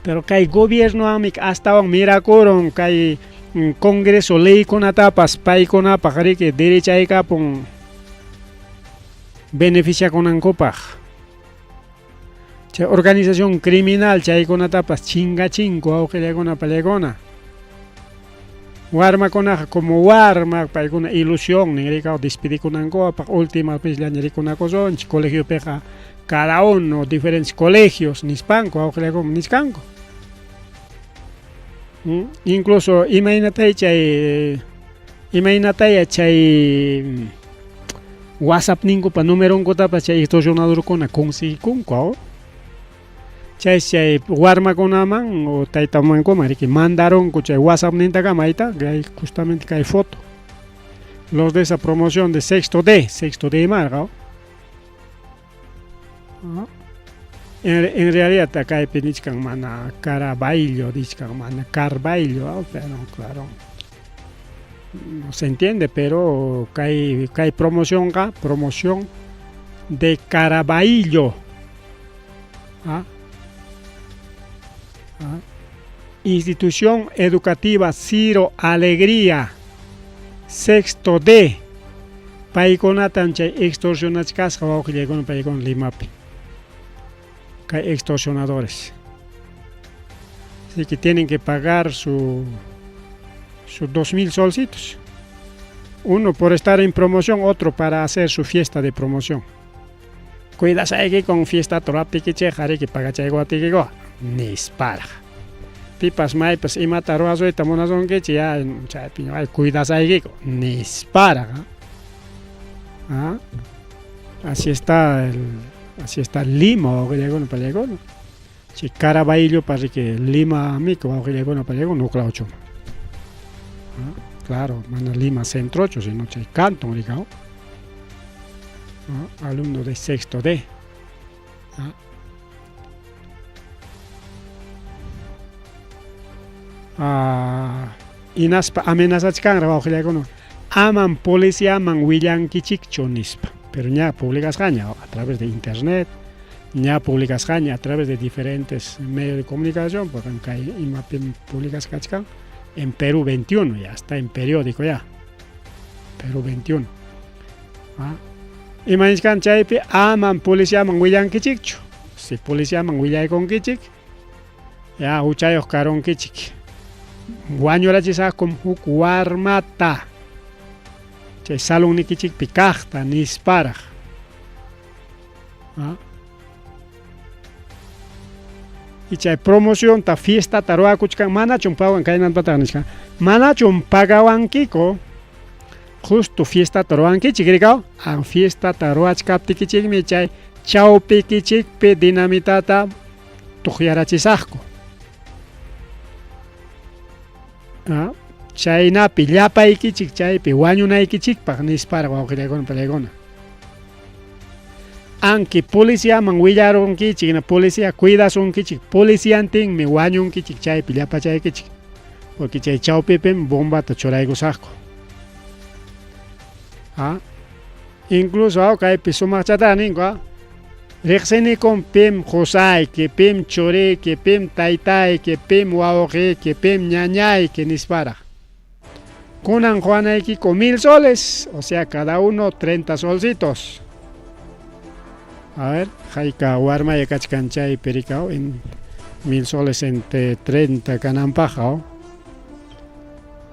Pero kay gobiernowanmi astawan mirakurun kay Congreso leykunatapas paykunapaq riki derechaykapun beneficiakunankupaq. Chay organización criminal chaykunatapas chingachinku wawqillaykuna pallaykuna. Warmakunaqa como warma paykuna ilusión nin despedikunankupaq última vez llaña rikunakusunchik colegiopiqa cada uno diferentes colegios nispanku wawqillaykuna nichkanku. Incluso imaynatay chay imaynataya chay WhatsApp ninkupa numeronkutapas chay extorsionadorkuna consiguikunku. Chaysi chay warmakunaman o tayta mamankuman riki mandarunku chay WhatsAppnintakama ayta kay justamente kay foto. Los de esa promoción de sexto D, sexto D imarqa. En, en realidad kaypi nichkan mana Caraballo, nichkan mana Carballo, pero claro. No se entiende, pero kay, kay promocionqa, promoción de Caraballo. ¿Ah? ¿Ah? Institución Educativa Ciro Alegría, sexto D. Paykunatan chay extorsionachkasqa wawqillaykuna paykuna Limapi. Kay extorsionadores. Así que tienen que pagar su, sus 2000 solcitos. Uno por estar en promoción, otro para hacer su fiesta de promoción. Cuidasayki con fiesta ruwaptikichikqa riki pagachaykuwaptikiku nisparaq. Pipas maypas imata ruwasuyta munasunkichik ya chaypi ay cuidasaykiku nisparaq. ¿Ah? Así está el, así está Lima wawqillaykuna pallaykuna. Chay Caraballopa riki Lima miku wawqillaykuna pallaykuna huk lawchuma. ¿Ah? Claro, mana Lima centrochu, sino chay canton rikaw. ¿Ah? Alumno de sexto D. ¿Ah? Ah, hinaspa amenazachkanraq wawqillaykuna aman policiaman willankichikchu nispa pero ña publicasqaña a través de internet ña publicasqaña a través de diferentes medios de comunicación porque kay imapim publicasqa kachkan en Perú 21 ya está en periódico ya Perú 21 ¿Ah? Ima nichkan chaypi aman policiaman willankichikchu si policiaman willaykunkichik ya huchayuq karunkichik wañurachisaqkum huk warmata chay salonnikichikpi kaqta nisparaq ¿Ah? Y chay promocionta fiestata ruwakuchkan manachum pagan kaynantataq nichkan manachum pagawankiku justo fiestata ruwankichik rikaw an fiestata ruwachkaptikichikmi chay chawpikichikpi dinamitata tuqyarachisaqku ¿Ah? Chaynapi llapaykichik chaypi wañunaykichikpaq nisparaq wawqillaykuna pallaykuna. Anki policiaman willarunkichik, na policía cuidasunkichik, policiantinmi wañunkichik chaypi llapachaykichik. Porque chay chawpipim bombata churaykusaqku. ¿Ah? Incluso kaypi sumaqchata ninku, ¿ah? Riqsinikum pim qusayki, pim churiyki, pim taytayki, pim wawqiyki, pim ñañayki nisparaq. Kunan quwanaykiku 1000 soles, o sea, cada uno 30 solcitos. A ver, hayka warmaya kachkan chaypi rikaw en 1000 soles entre 30 kananpaqqa.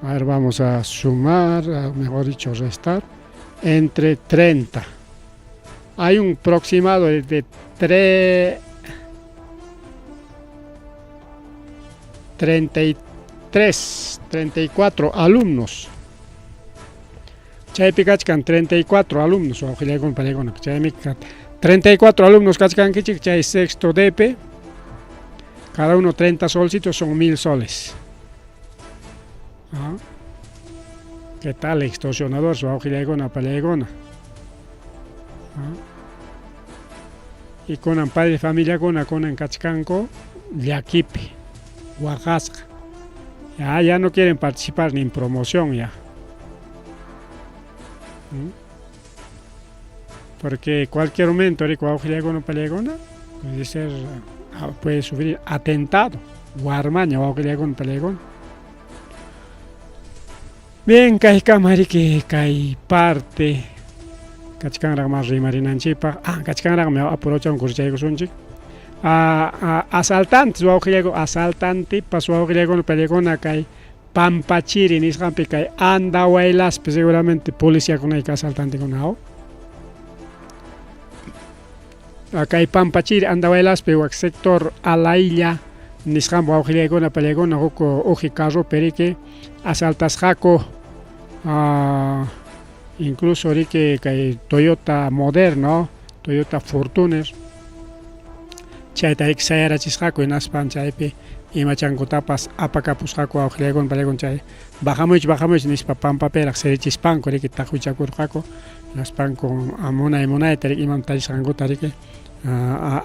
A ver, vamos a sumar, mejor dicho, restar, entre 30. Hay un aproximado de 3, 33, 34 alumnos. Chaypi kachkan 34 alumnos, wawqillaykuna pallaykuna, chaymi 34 alumnos kachkankichik chay sexto DP, cada uno 30 solcitos son 1000 soles. ¿Ah? ¿Qué tal extorsionador? Wawqillaykuna pallaykuna. ¿Ah? Y kunan padre familiakuna kunan kachkanku llakipi, waqasqa. Ya, ya no quieren participar ni en promoción ya. ¿Mm? Porque cualquier momento, wawqillaykuna pallaykuna, puede ser, puede sufrir atentado. Warmaña wawqillaykuna pallaykuna. Bien, kaykama riki kay parte kachkanraq mas rimarinanchikpaq. Ah, kachkanraqmi apurachwan kurchaykusunchik. Ah, asaltantes wawqillayku asaltantepas wawqillaykuna pallaykuna kay Pampachiri nisqanpi kay Andahuaylaspi seguramente policiakunayka asaltantekuna kay Pampachiri Andahuaylaspi wak sector Alailla nisqanpi wawqillaykuna pallaykuna huk uji carropi riki asaltasqaku incluso riki kay Toyota moderno Toyota Fortuner. Chayta riki sayarachisqaku hinaspan chaypi imachankutapas apakapusqaku wawqillaykuna pallaykuna chay bajamuychik bajamuychik nispa pampapiraq sirichispanku riki taqwichakurqaku hinaspanku munay munayta riki imam tarisqankuta riki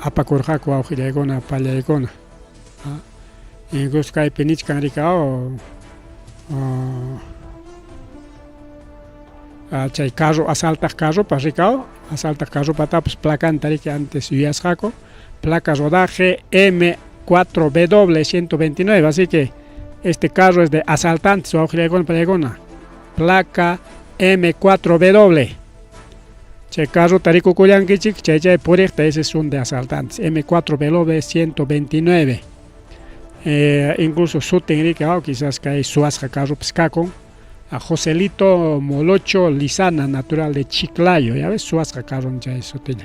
apakurqaku wawqillaykuna pallaykuna. Incluso kaypi nichkan riki chay carro asaltaq carropas rikao asaltaq carropatapas placanta riki antes yuyasqaku placa rodaje M4W129 así que este carro es de asaltantes wawqillaykuna pallaykuna placa M4W chay carrota rikukullankichik chay chay puriqta ese es un de asaltantes M4W129 incluso sutin riki quizás kay suwasqa carropas kakun a Joselito Molocho Lizana, natural de Chiclayo, ya ves, suwasqa carron chay sutilla.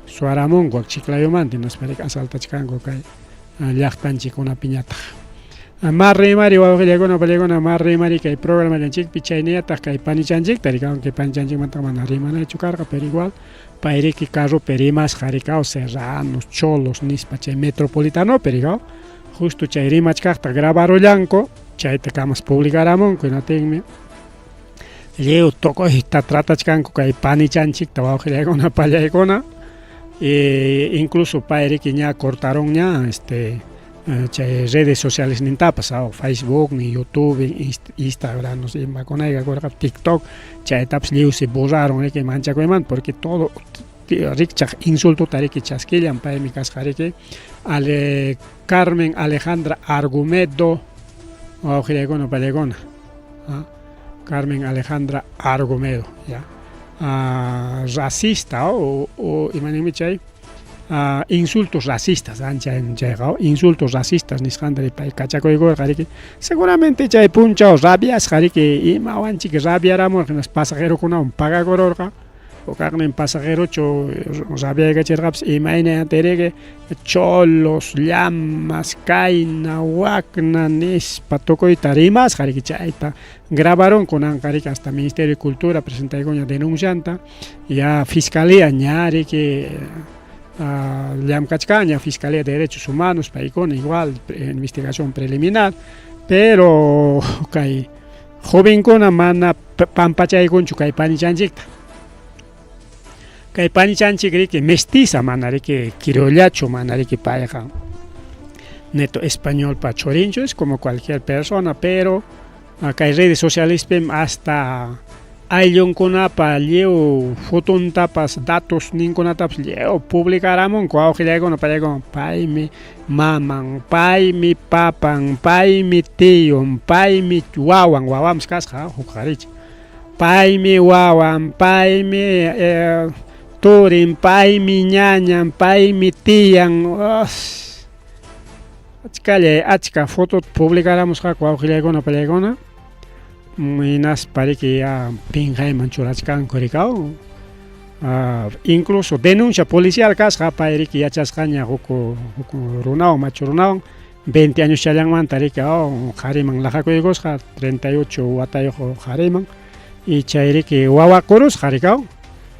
Suwaramunku Chiclayomanta hinaspa riki asaltachkanku kay llaqtanchikkunapiñataq. Marrimari wawqillaykuna pallaykuna marrimari kay programallanchikpi chaynillataq kay panichanchikta riki, aunque panichanchikmantaqa mana rimanaychu karqa, pero igual pay riki carropi rimasqa rikaw serranos, cholos nispa chay metropolitanopi rikaw, justo chay rimachkaqta grabarullanku, chayta kamas publicaramunku hinatinmi lliw tukuyta tratachkanku kay panichanchikta wawqillaykuna pallaykuna incluso pay riki ña cortaron ña este chay redes sociales nintapas Facebook ni YouTube Instagram no sé imakunayqa kurqa TikTok chaytapas lliwsi borraron riki manchakuymanta porque todo rikchaq insultota riki chaskillan paymi kasqa riki Ale Carmen Alejandra Argumedo wawqillaykuna pallaykuna Carmen Alejandra Argumedo ya racista o imaninmi chay insultos racistas ancha chayqa insultos racistas nisqanta pay kachakuykurqa riki seguramente chay punchaw rabiasqa riki imawanchik rabiaramurqa hinaspa pasajerokunawan pagakururqa hukaqnin pasajerochu rabiaykachirqapas imaynayanta riki cholos, llamas, kayna, wakna nispa tukuyta rimasqa riki chayta grabaron kunanqa riki hasta Ministerio de Cultura presentaykuña denuncianta ya Fiscalía ña riki llamkachkanña Fiscalía de Derechos Humanos paykuna igual investigación preliminar pero kay jovenkuna mana pampachaykunchu kay panichanchikta kay panichanchik riki mestiza mana riki criollachu mana riki payqa neto españolpa churinchu es como cualquier persona pero kay redes socialespim hasta ayllunkunapa lliw fotontapas datos ninkunatapas lliw publicaramunku wawqillaykuna pallaykuna paymi maman paymi papan paymi tiyun paymi wawan wawanpas kasqa huk qharicha paymi wawan paymi turin paymi ñañan paymi tiyan achkallay achka fotota publicaramusqaku wawqillaykuna pallaykuna hinaspa riki ya pinqayman churachkanku rikaw incluso denuncia policial kasqa pay riki yachasqaña huk huk runawan machu runawan 20 años challanmanta riki qhariman laqakuykusqa 38 watayuq qhariman y chay riki wawakurusqa rikaw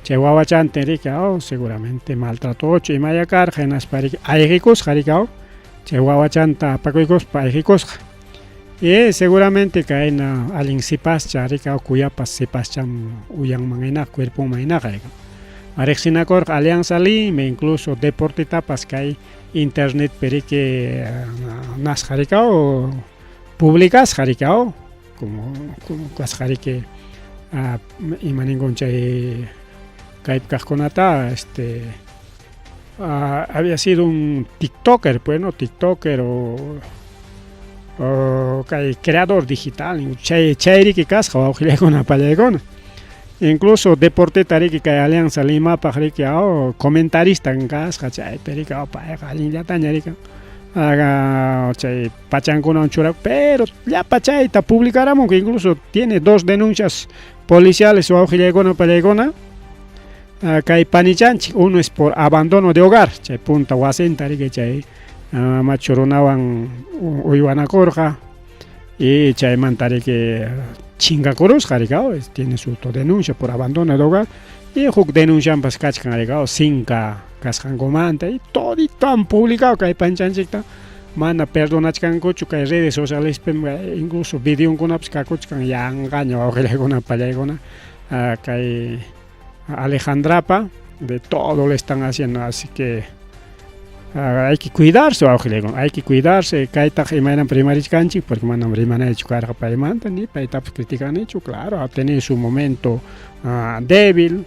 chay wawachantin riki seguramente maltratochu imaya karqa hinaspa riki ayqikusqa rikaw chay wawachanta apakuykuspa ayqikusqa y seguramente kayna allin sipascha rikaw kuyapas sipascham uyanman hinaqa cuerponman hinaqa rikaw riqsinakurqa Alianza Lima incluso deportetapas kay internetpi riki nasqa rikaw publicasqa rikaw como kasqa riki imaninkun chay kaypi kaqkunata este había sido un tiktoker pues no tiktoker o kay creador digital chay chayriki kasqa wawqillaykuna pallaykuna incluso deporteta riki kay Alianza Limapaq riki comentarista kasqa chaypi riki payqa allinllataña riki chay pachankunawan churak pero llapa chayta publicaramunku incluso tiene dos denuncias policiales wawqillaykuna pallaykuna kay panichanchik uno es por abandono de hogar chay punta wasinta riki chay machu runawan uywanakurqa y chaymanta riki chinkakurusqa rikaw tiene su denuncia por abandono de hogar y huk denuncianpas kachkan rikaw sinka. Kasqankumanta y todito han publicado kay panchanchikta mana perdonachkankuchu kay redes socialespim incluso videonkunapas kakuchkan yanqaña wawqillaykuna pallaykuna kay Alejandrapa de todo le están haciendo así que hay que cuidarse wawqillaykuna hay que cuidarse kaytaq imaynam rimarichkanchik porque manam rimanaychu karqa paymanta ni paytapas criticanichu claro ha tenido su momento débil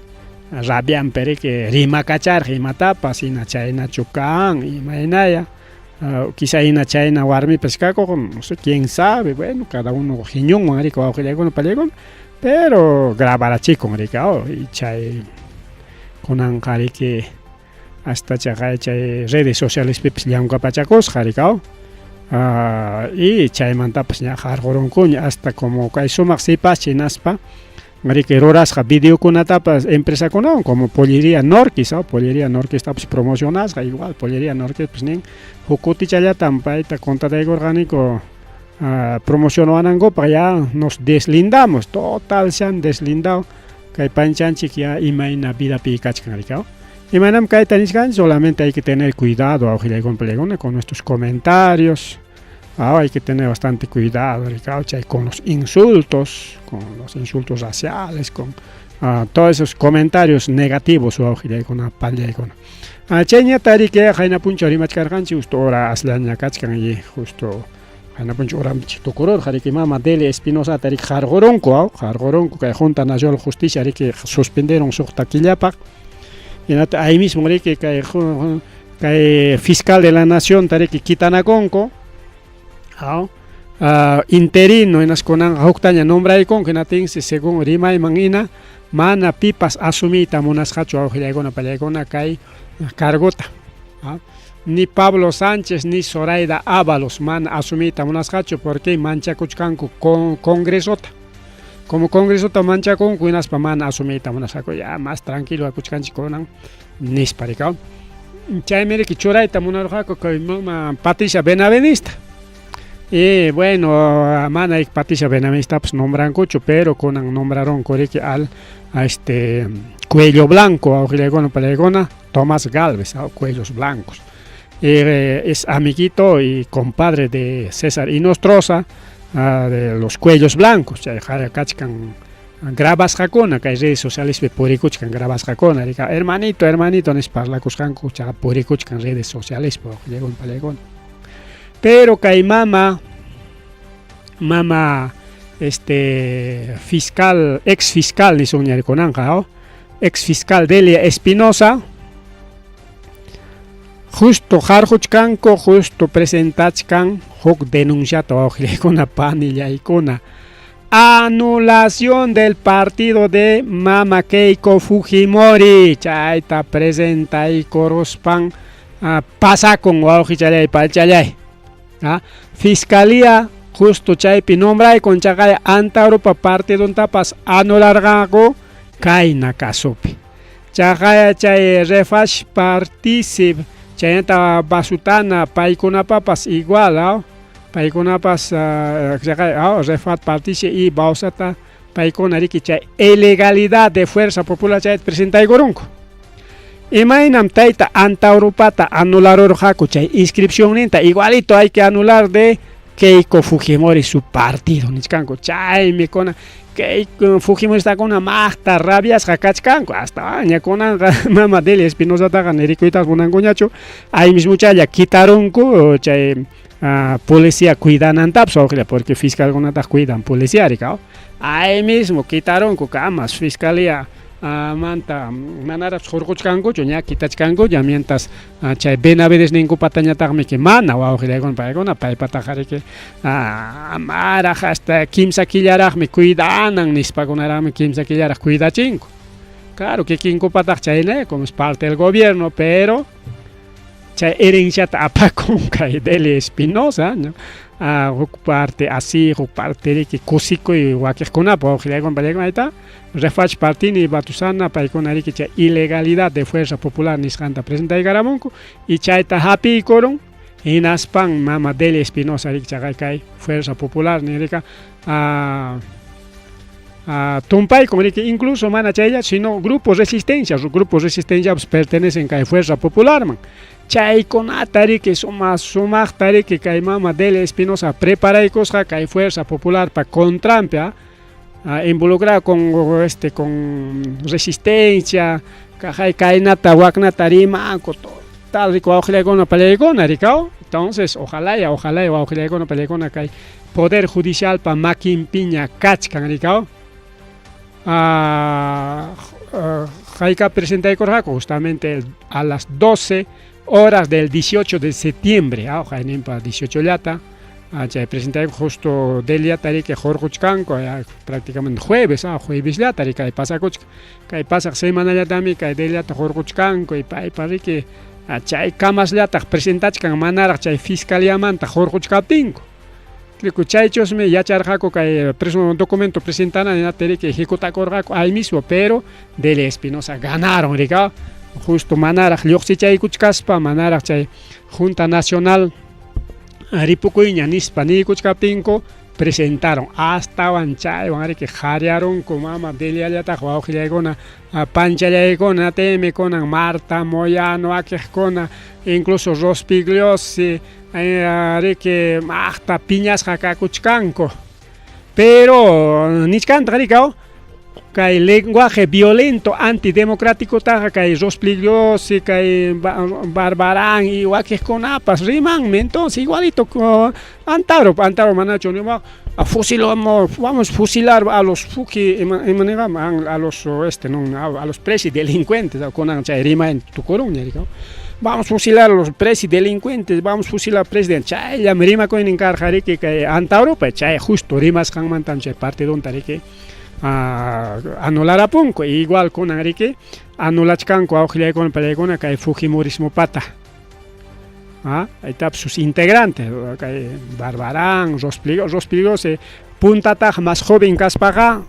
rabianpi riki rimakacharqa imatapas hina chaynachu kan imaynaya quizá hina chayna warmipas kakuq no sé quién sabe bueno cada uno hiñunwan riki wawqillaykuna pallaykuna pero grabarachikun riki y chay kunanqa riki hasta chaqay chay redes socialespipas llamkapachakusqa riki y chaymantapas ña qarqurunkuña hasta como kay sumaq sipascha hinaspa riki rurasqa videokunatapas empresakunawan como Pollería Norquis Pollería Norquistapas promocionasqa igual Pollería Norquispas nin huk kutichallatam payta contrataykurqaniku promocionawanankupaq ya nos deslindamos total se han deslindado kay panchanchik ya imayna vidapi kachkan riki imaynam kayta nichkanchik solamente hay que tener cuidado wawqillaykuna con nuestros comentarios. Hay que tener bastante cuidado chay con los insultos, con los insultos raciales, con todos esos comentarios negativos wawqillaykuna pallaykuna. Chayñata riki qayna punchaw rimachkarqanchik justo hora aslaña kachkan y justo qayna punchaw horanchik tukururqa riki mama Delia Espinosata riki qarqurunku qarqurunku kay Junta Nacional Justicia riki suspendieron suqta killapaq hinata ahí mismo riki kay kay fiscal de la nación riki kitanakunku interino hinas kunanqa huktaña nombraykunku hinatinsi según rimayman hina mana pipas asumiyta munasqachu wawqillaykuna pallaykuna kay cargota ni Pablo Sánchez ni Zoraida Ábalos mana asumiyta munasqachu porque manchakuchkanku con congresota como congresota manchakunku hinaspa mana asumiyta munasqaku ya más tranquilo akuchkanchik kunan nispa riki chaymi riki churayta munarqaku kay mama Patricia Benavidesta y bueno mana Patricia Benavidestapas nombrankuchu pero kunan nombraronku riki al a este cuello blanco wawqillaykuna pallaykuna Tomás Galvez cuellos blancos es amiguito y compadre de César Hinostroza de los cuellos blancos chay kachkan grabasqakuna kay redes socialespi purikuchkan grabasqakuna hermanito hermanito nispa parlakusqanku chaqa purikuchkan redes socialespi wawqillaykuna pallaykuna pero kay mama mama este fiscal ex fiscal nisunña kunanqa ex fiscal Delia Espinosa justo qarquchkanku justo presentachkan huk denunciata wawqillaykuna panillaykuna anulación del partido de Mama Keiko Fujimori chayta presentaykuruspan pasakun wawqichallay pachallay fiscalía justo chaypi nombraykun chaqay Antaurupa partiduntapas anularqaku kayna casopi chaqay chay Refash Particip chaynata Basutana paykunapapas igual paykunapas chaqay Refat Partici y Bausata paykuna riki chay ilegalidad de Fuerza Popular chayta presentaykurunku imaynam tayta Antaurupata anularurqaku chay inscripcionninta igualito hay que anular de Keiko Fujimori su partido nichkanku chaymi kuna Keiko Fujimoristakuna maqta rabiasqa kachkanku hasta ña kunanqa mama Delia Espinosataqa ni rikuytapas munankuñachu ahí mismochalla quitarunku chay policía cuidanantapas wawqilla porque fiscalkunataq cuidan policía riki ahí mismo quitarunku kamas fiscalía manta manaraqpas hurquchkankuchu ña kitachkankuña mientras chay Benavides ninkupatañataqmi que mana wawqillaykuna paykuna paypataqa riki amaraq hasta kimsa killaraqmi cuidanan nispakunaraqmi kimsa killaraq cuidachinku claro kikinkupataq chayna como es parte del gobierno pero chay herenciata apakun kay Delia Espinosa ¿no? Huk parte así huk parte riki kusikuy wakiqkunapa wawqillaykuna pallaykuna ayta Refach Partini y Batusana paykuna riki chay ilegalidad de Fuerza Popular nisqanta presentaykaramunku y chayta hapiykurun hinaspan mama Delia Espinosa riki chaqay kay Fuerza Popular nirika Tumpaykun riki, incluso mana chaylla, sino Grupo Resistencia, Grupo Resistenciapas pertenecen kay Fuerza Popularman. Chaykunata riki suma sumaqta riki kay mama Delia Espinosa preparaykusqa kay Fuerza Popularpa contranpi, involucrada con este con Resistencia, kaqay kaynata waknata rimanku, total riki wawqillaykuna pallaykuna rikaw. Entonces, ojalá ya, ojalá ya wawqillaykuna pallaykuna kay Poder Judicialpa makinpiña kachkan rikaw. Hayka presentaykurqaku justamente a las 12 horas del 18 de septiembre, hayninpa 18 llata, chay presentayku justo Deliata riki hurquchkanku, prácticamente jueves, jueves llata riki kay pasakuchka, kay pasaq semanallatami kay Deliata hurquchkanku y paypa riki chay kamasllataq presentachkan manaraq chay fiscaliamanta hurquchkaptinku. Chaychusmi yacharqaku kay documento presentana riki ejecutakurqaku ahí mismo, pero Delia Espinosa ganaron rika, justo manaraq lluqsichaykuchkaspa, manaraq chay Junta Nacional ripukuyña nispa niykuchkaptinku presentaron, astawan chaywan riki qhariyarunku mama Deliallataq wawqillaykuna panchallaykuna temikunan Marta Moyano wakiqkuna, incluso Rospigliosi riki maqta piñasqa kakuchkanku. Pero nichkantaq rikaw kay lenguaje violento antidemocrático taqa kay Rospigliosi, kay Barbarán y wakiqkunapas rimanmi. Entonces igualito Antaro, Antaro manachu nima fusilamos, vamos a fusilar a los fuji a los este no, a los presi delincuentes kunan chay rimayta tukurunña rikaw. Vamos a fusilar a los presi delincuentes, vamos a fusilar al presidente. Chayllam rimakuynin karqa riki kay Antauropa, chay justo rimasqanmantam chay partidunta riki anularapunku. Igual kunan riki anulachkanku wawqillaykuna pallaykuna kay Fujimorismopata. Ahí sus integrantes, kay Barbarán, Rospigliosi, puntataq más joven kaspaqa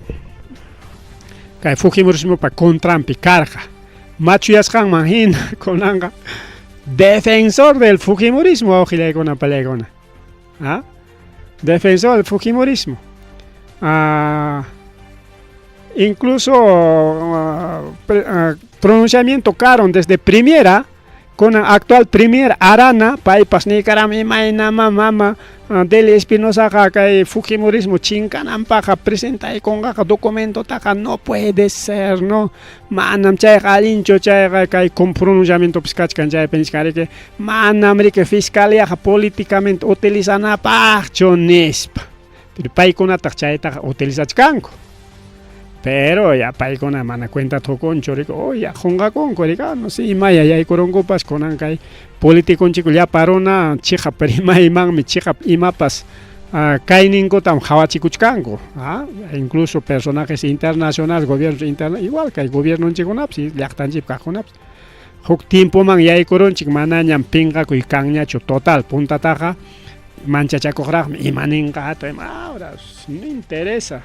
kay Fujimorismopa contranpi karqa. Machuyasqanman hina kunanqa defensor del Fujimorismo wawqillaykuna pallaykuna. Defensor del Fujimorismo. Incluso pronunciamiento karon desde primera con actual premier Arana, paypas niykarami imaynama mama Delia Espinosaqa kay Fujimorismo chinkananpaqqa presentaykunqaqa documentotaqa, no puede ser, no, manam chayqa allinchu chayqa kay con pronunciamientopis kachkan chaypi nichkan riki manam riki fiscaliaqa políticamente utilizanapaqchu nispa. Pero paykunataq chaytaqa utilizachkanku. Pero ya paykuna mana cuenta tukunchu riki, oh ya qunqakunku riki, no sé, imaya yaykurunkupas kunan kay politiconchiku llapa runa chiqap rimaymanmi chiqap imapas kayninkutam qhawachikuchkanku, incluso personajes internacionales, gobiernos interna, igual kay gobiernonchikkunapas llaqtanchikpi kaqkunapas. Huk tiempoman yaykurunchik manañam pinqakuy kanñachu total, puntataqa manchachakuqraqmi ima ninqa ahora no interesa.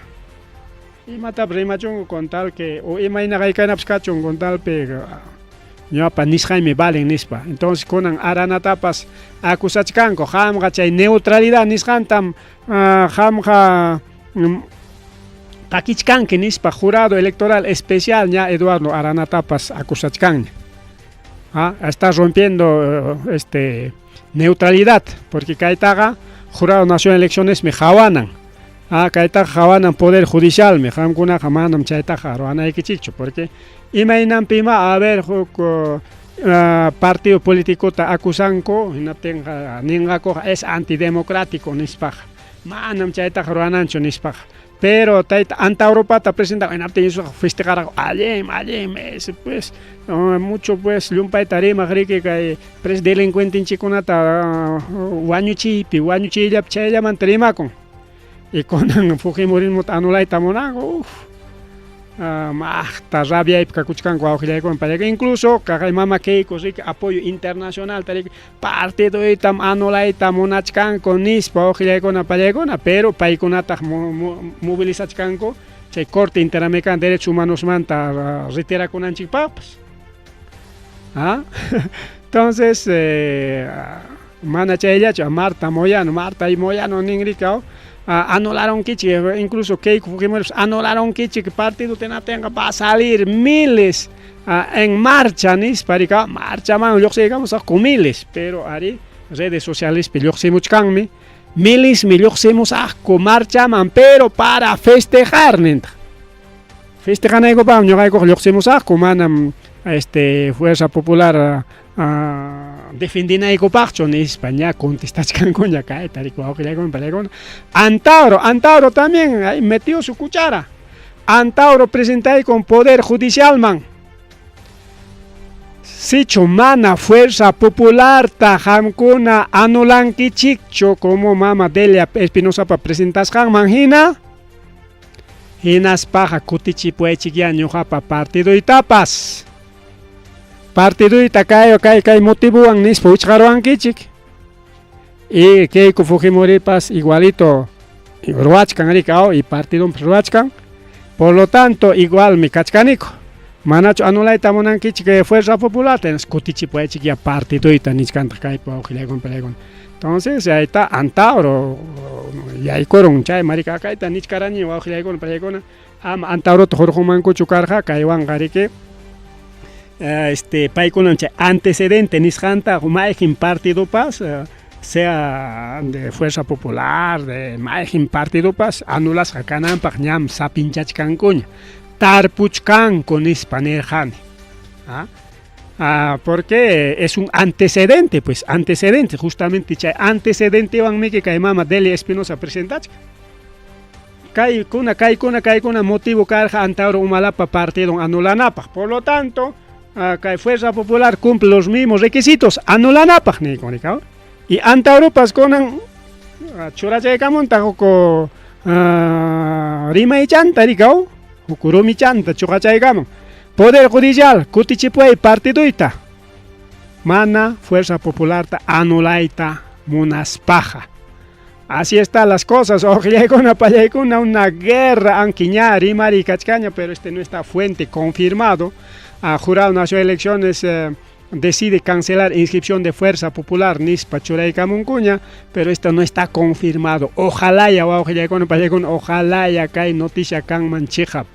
Imatapas rimachunku con tal que o imayna haykanapas kachun con tal pe ñuqapa nisqaymi valen nispa. Entonces kunan Aranatapas acusachkanku qamqa chay neutralidad nisqantam qamqa takichkanki nispa jurado electoral especial ña Eduardo Aranatapas acusachkanña. Está rompiendo este neutralidad porque kaytaqa Jurado Nacional de Elecciones mi qawanan. Kaytaqa qawanan Poder Judicial mi qamkunaqa manam chaytaqa ruwanaykichikchu porque imaynanpima a ver huk partido políticota acusanku hinaptinqa ninqakuqa es antidemocrático nispaqa manam chaytaqa ruwananchu nispaqa. Pero tayta Antauropata presenta hinaptin festejarqa allin allin ese pues mucho pues llumpayta rimaq riki kay pres delincuentenchikkunata wañuchiypi wañuchiyllapi chayllamanta rimakun. Y kunan Fujimorismota anulayta munanku, uf, maqta rabiaypi kakuchkanku wawqillaykuna payqa incluso kaqay mama Keiko riki apoyo internacional riki partidoytam anulayta munachkanku nispa wawqillaykuna pallaykuna, pero paykunataq movilizachkanku chay Corte Interamericana de Derechos Humanosmanta retirakunanchikpaqpas. Entonces, mana chayllachu Marta Moyano, Marta y Moyano nin rikaw. Anularunkichik, incluso Keiko Fujimori anularunkichik partido tinaptinqa va a salir miles en marcha nispa rika marchaman lluqsiykamusaqku miles, pero ari redes socialespi lluqsimuchkanmi milesmi lluqsimusaqku marchaman, pero para festejar nintaq. Festejanaykupaqmi ñuqaykuqa lluqsimusaqku, manam este Fuerza Popular defendinaykupaqchu nispa ña contestachkankuña kayta riki wawqillaykuna palaykuna. Antauro, Antauro también ahí metió su cuchara. Antauro presentaykun Poder Judicialman. Sichu mana Fuerza Popularta qamkuna anulankichikchu como mama Delia Espinosapa presentasqanman hina, hinaspaqa kutichipuwaychikyá ñuqapa partidoytapas. Partiduyta kay kay kay motivowan nispa wichqaruwankichik. Y Keiko Fujimoripas igualito ruwachkan riki y partidonpas ruwachkan. Por lo tanto, igualmi kachkaniku. Manachu anulayta munankichik Fuerza Popular, kutichipuwaychik ya partiduyta nichkantaq kaypi wawqillaykuna palaykuna. Entonces, ahí está Antauro yaykurun chay marika kayta nichkarani wawqillaykuna palaykuna. Ama Antaurota hurqumankuchu karqa kaywanqa riki paykunam chay antecedente nisqanta mayqin partidopas, sea de Fuerza Popular, de mayqin partidopas anulasqa kananpaq ñam sapinchachkankuña, tarpuchkanku nispa nirqani. Porque es un antecedente, pues antecedente, justamente chay antecedentewanmi kay mama Delia Espinosa presentachka. Kaykuna, kaykuna, kaykuna motivo karqa Antauro Humalapa partido anulanapaq. Por lo tanto, kay Fuerza Popular cumple los mismos requisitos anulanapaq niyku. Y Antauropas kunan churachaykamunta huk rimaychanta rikaw, huk rumichanta chuqachaykamun. Poder Judicial kutichipuway partiduyta. Mana Fuerza Popularta anulayta munaspaqa. Así están las cosas, wawqillaykuna pallaykuna, una guerra, aunque ña rimari kachkaña, pero este no está fuente confirmado. A Jurado Nacional de Elecciones decide cancelar inscripción de Fuerza Popular nispa churaykamunkuña, pero esto no está confirmado. Ojalá ya wawqillaykuna pallaykuna, ojalá ya kay noticia kanman chiqap.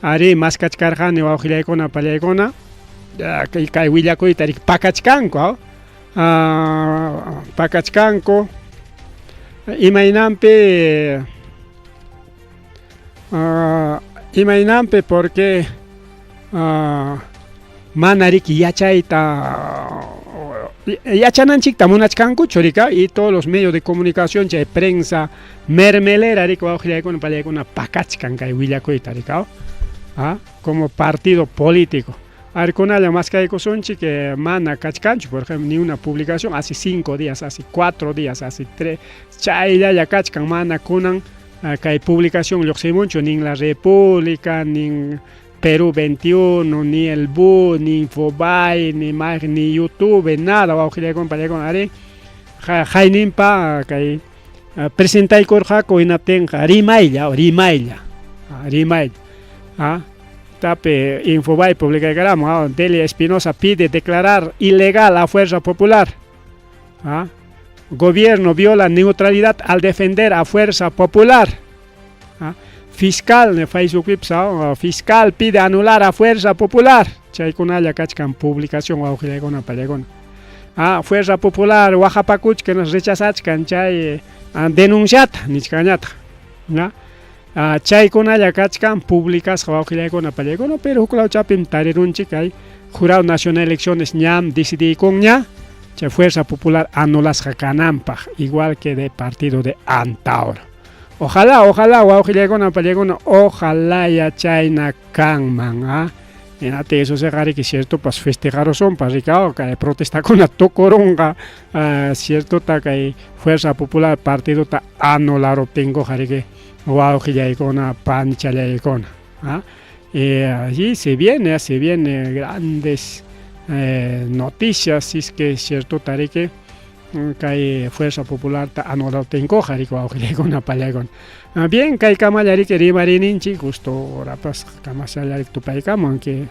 Ari maskachkarqani wawqillaykuna pallaykuna, kay kay willakuyta riki pakachkanku, pakachkanku. Imaynanpi imaynanpi porque mana riki yachayta yachananchikta munachkankuchu rika y todos los medios de comunicación chay prensa mermelera riki wawqillaykuna pallaykuna pakachkan kay willakuyta rika, como partido político. Arkunalla maskaykusunchik mana kachkanchu, por ejemplo, ni una publicación hace 5 días, hace 4 días, hace 3, chayllalla kachkan, mana kunan kay publicación lluqsimunchu, nin La República, nin Perú 21, ni el BU, ni Infobae, ni más, ni YouTube, nada, wawqillaykuna pallaykuna, ari hayninpa kay presentaykurqaku hinaptinqa rimaylla, rimaylla, rimaylla. Tape Infobae publicaykaramun, Delia Espinosa pide declarar ilegal a Fuerza Popular. Gobierno viola neutralidad al defender a Fuerza Popular. Fiscal, Facebook fiscal pide anular a Fuerza Popular. Chaykunalla kachkan publicación wawqillaykuna pallaykuna. Fuerza Popular waqapakuchka rechazachkan chay denunciata nichkanñataq. Chaykunalla kachkan publicasqa wawqillaykuna pallaykuna, pero huk lawchapim tarirunchik kay Jurado Nacional de Elecciones ñam decidiykunña chay Fuerza Popular anulasqa kananpaq, igual que de partido de Antauro. Ojalá, ojalá, wawqillaykuna pallaykuna, ojalá ya chayna kanman, Hinaptin eso riki cierto pas festejarusunpas rika kay protestakuna tukurunqa, ciertota kay Fuerza Popular partidota anularuptinkuqa riki wawqillaykuna panchallaykuna. Y allí se viene grandes noticias, si es que es cierto riki kay Fuerza Popular ta anularuptinkuqa riki wawqillaykuna pallaykuna. Bien, kay kamalla riki rimarininchik, justo horapas kamasalla tupaykamun, aunque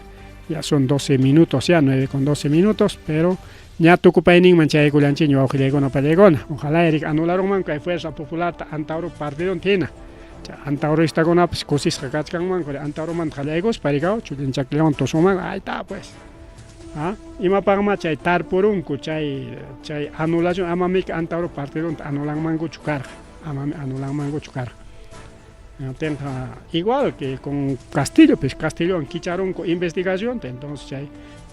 ya son 12 minutos, ya 9 con 12 minutos, pero Ña tukupayninman chayaykullanchikña wawqillaykuna pallaykuna. Ojalá Eric anularunman kay Fuerza Popularta Antauro partidonta hina. Chay antauroistakunapas kusisqa kachkanmanku Antauromanta qallaykuspa rikaw chullinchakllawan tusunman ahí está pues. ¿Ah? Imapaqmá chay tarpurunku chay chay anulación amamiki Antauro partidonta anulanmankuchu karqa. Amami anulanmankuchu karqa. Tinqa igual que con Castillo, pues Castillowan kicharunku investigacionta, entonces chay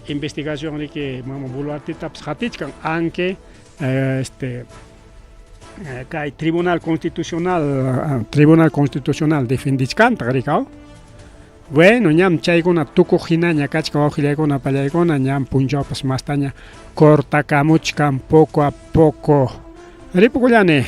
investigación riki mama Boluartetapas qatichkan, aunque este kay Tribunal Constitucional Tribunal Constitucional defendichkantaq rikaw. Bueno, ñam chaykuna tukuq hinaña kachkan wawqillaykuna pallaykuna, ñam punchawpas mastaña cortakamuchkan poco a poco. Ripukullani.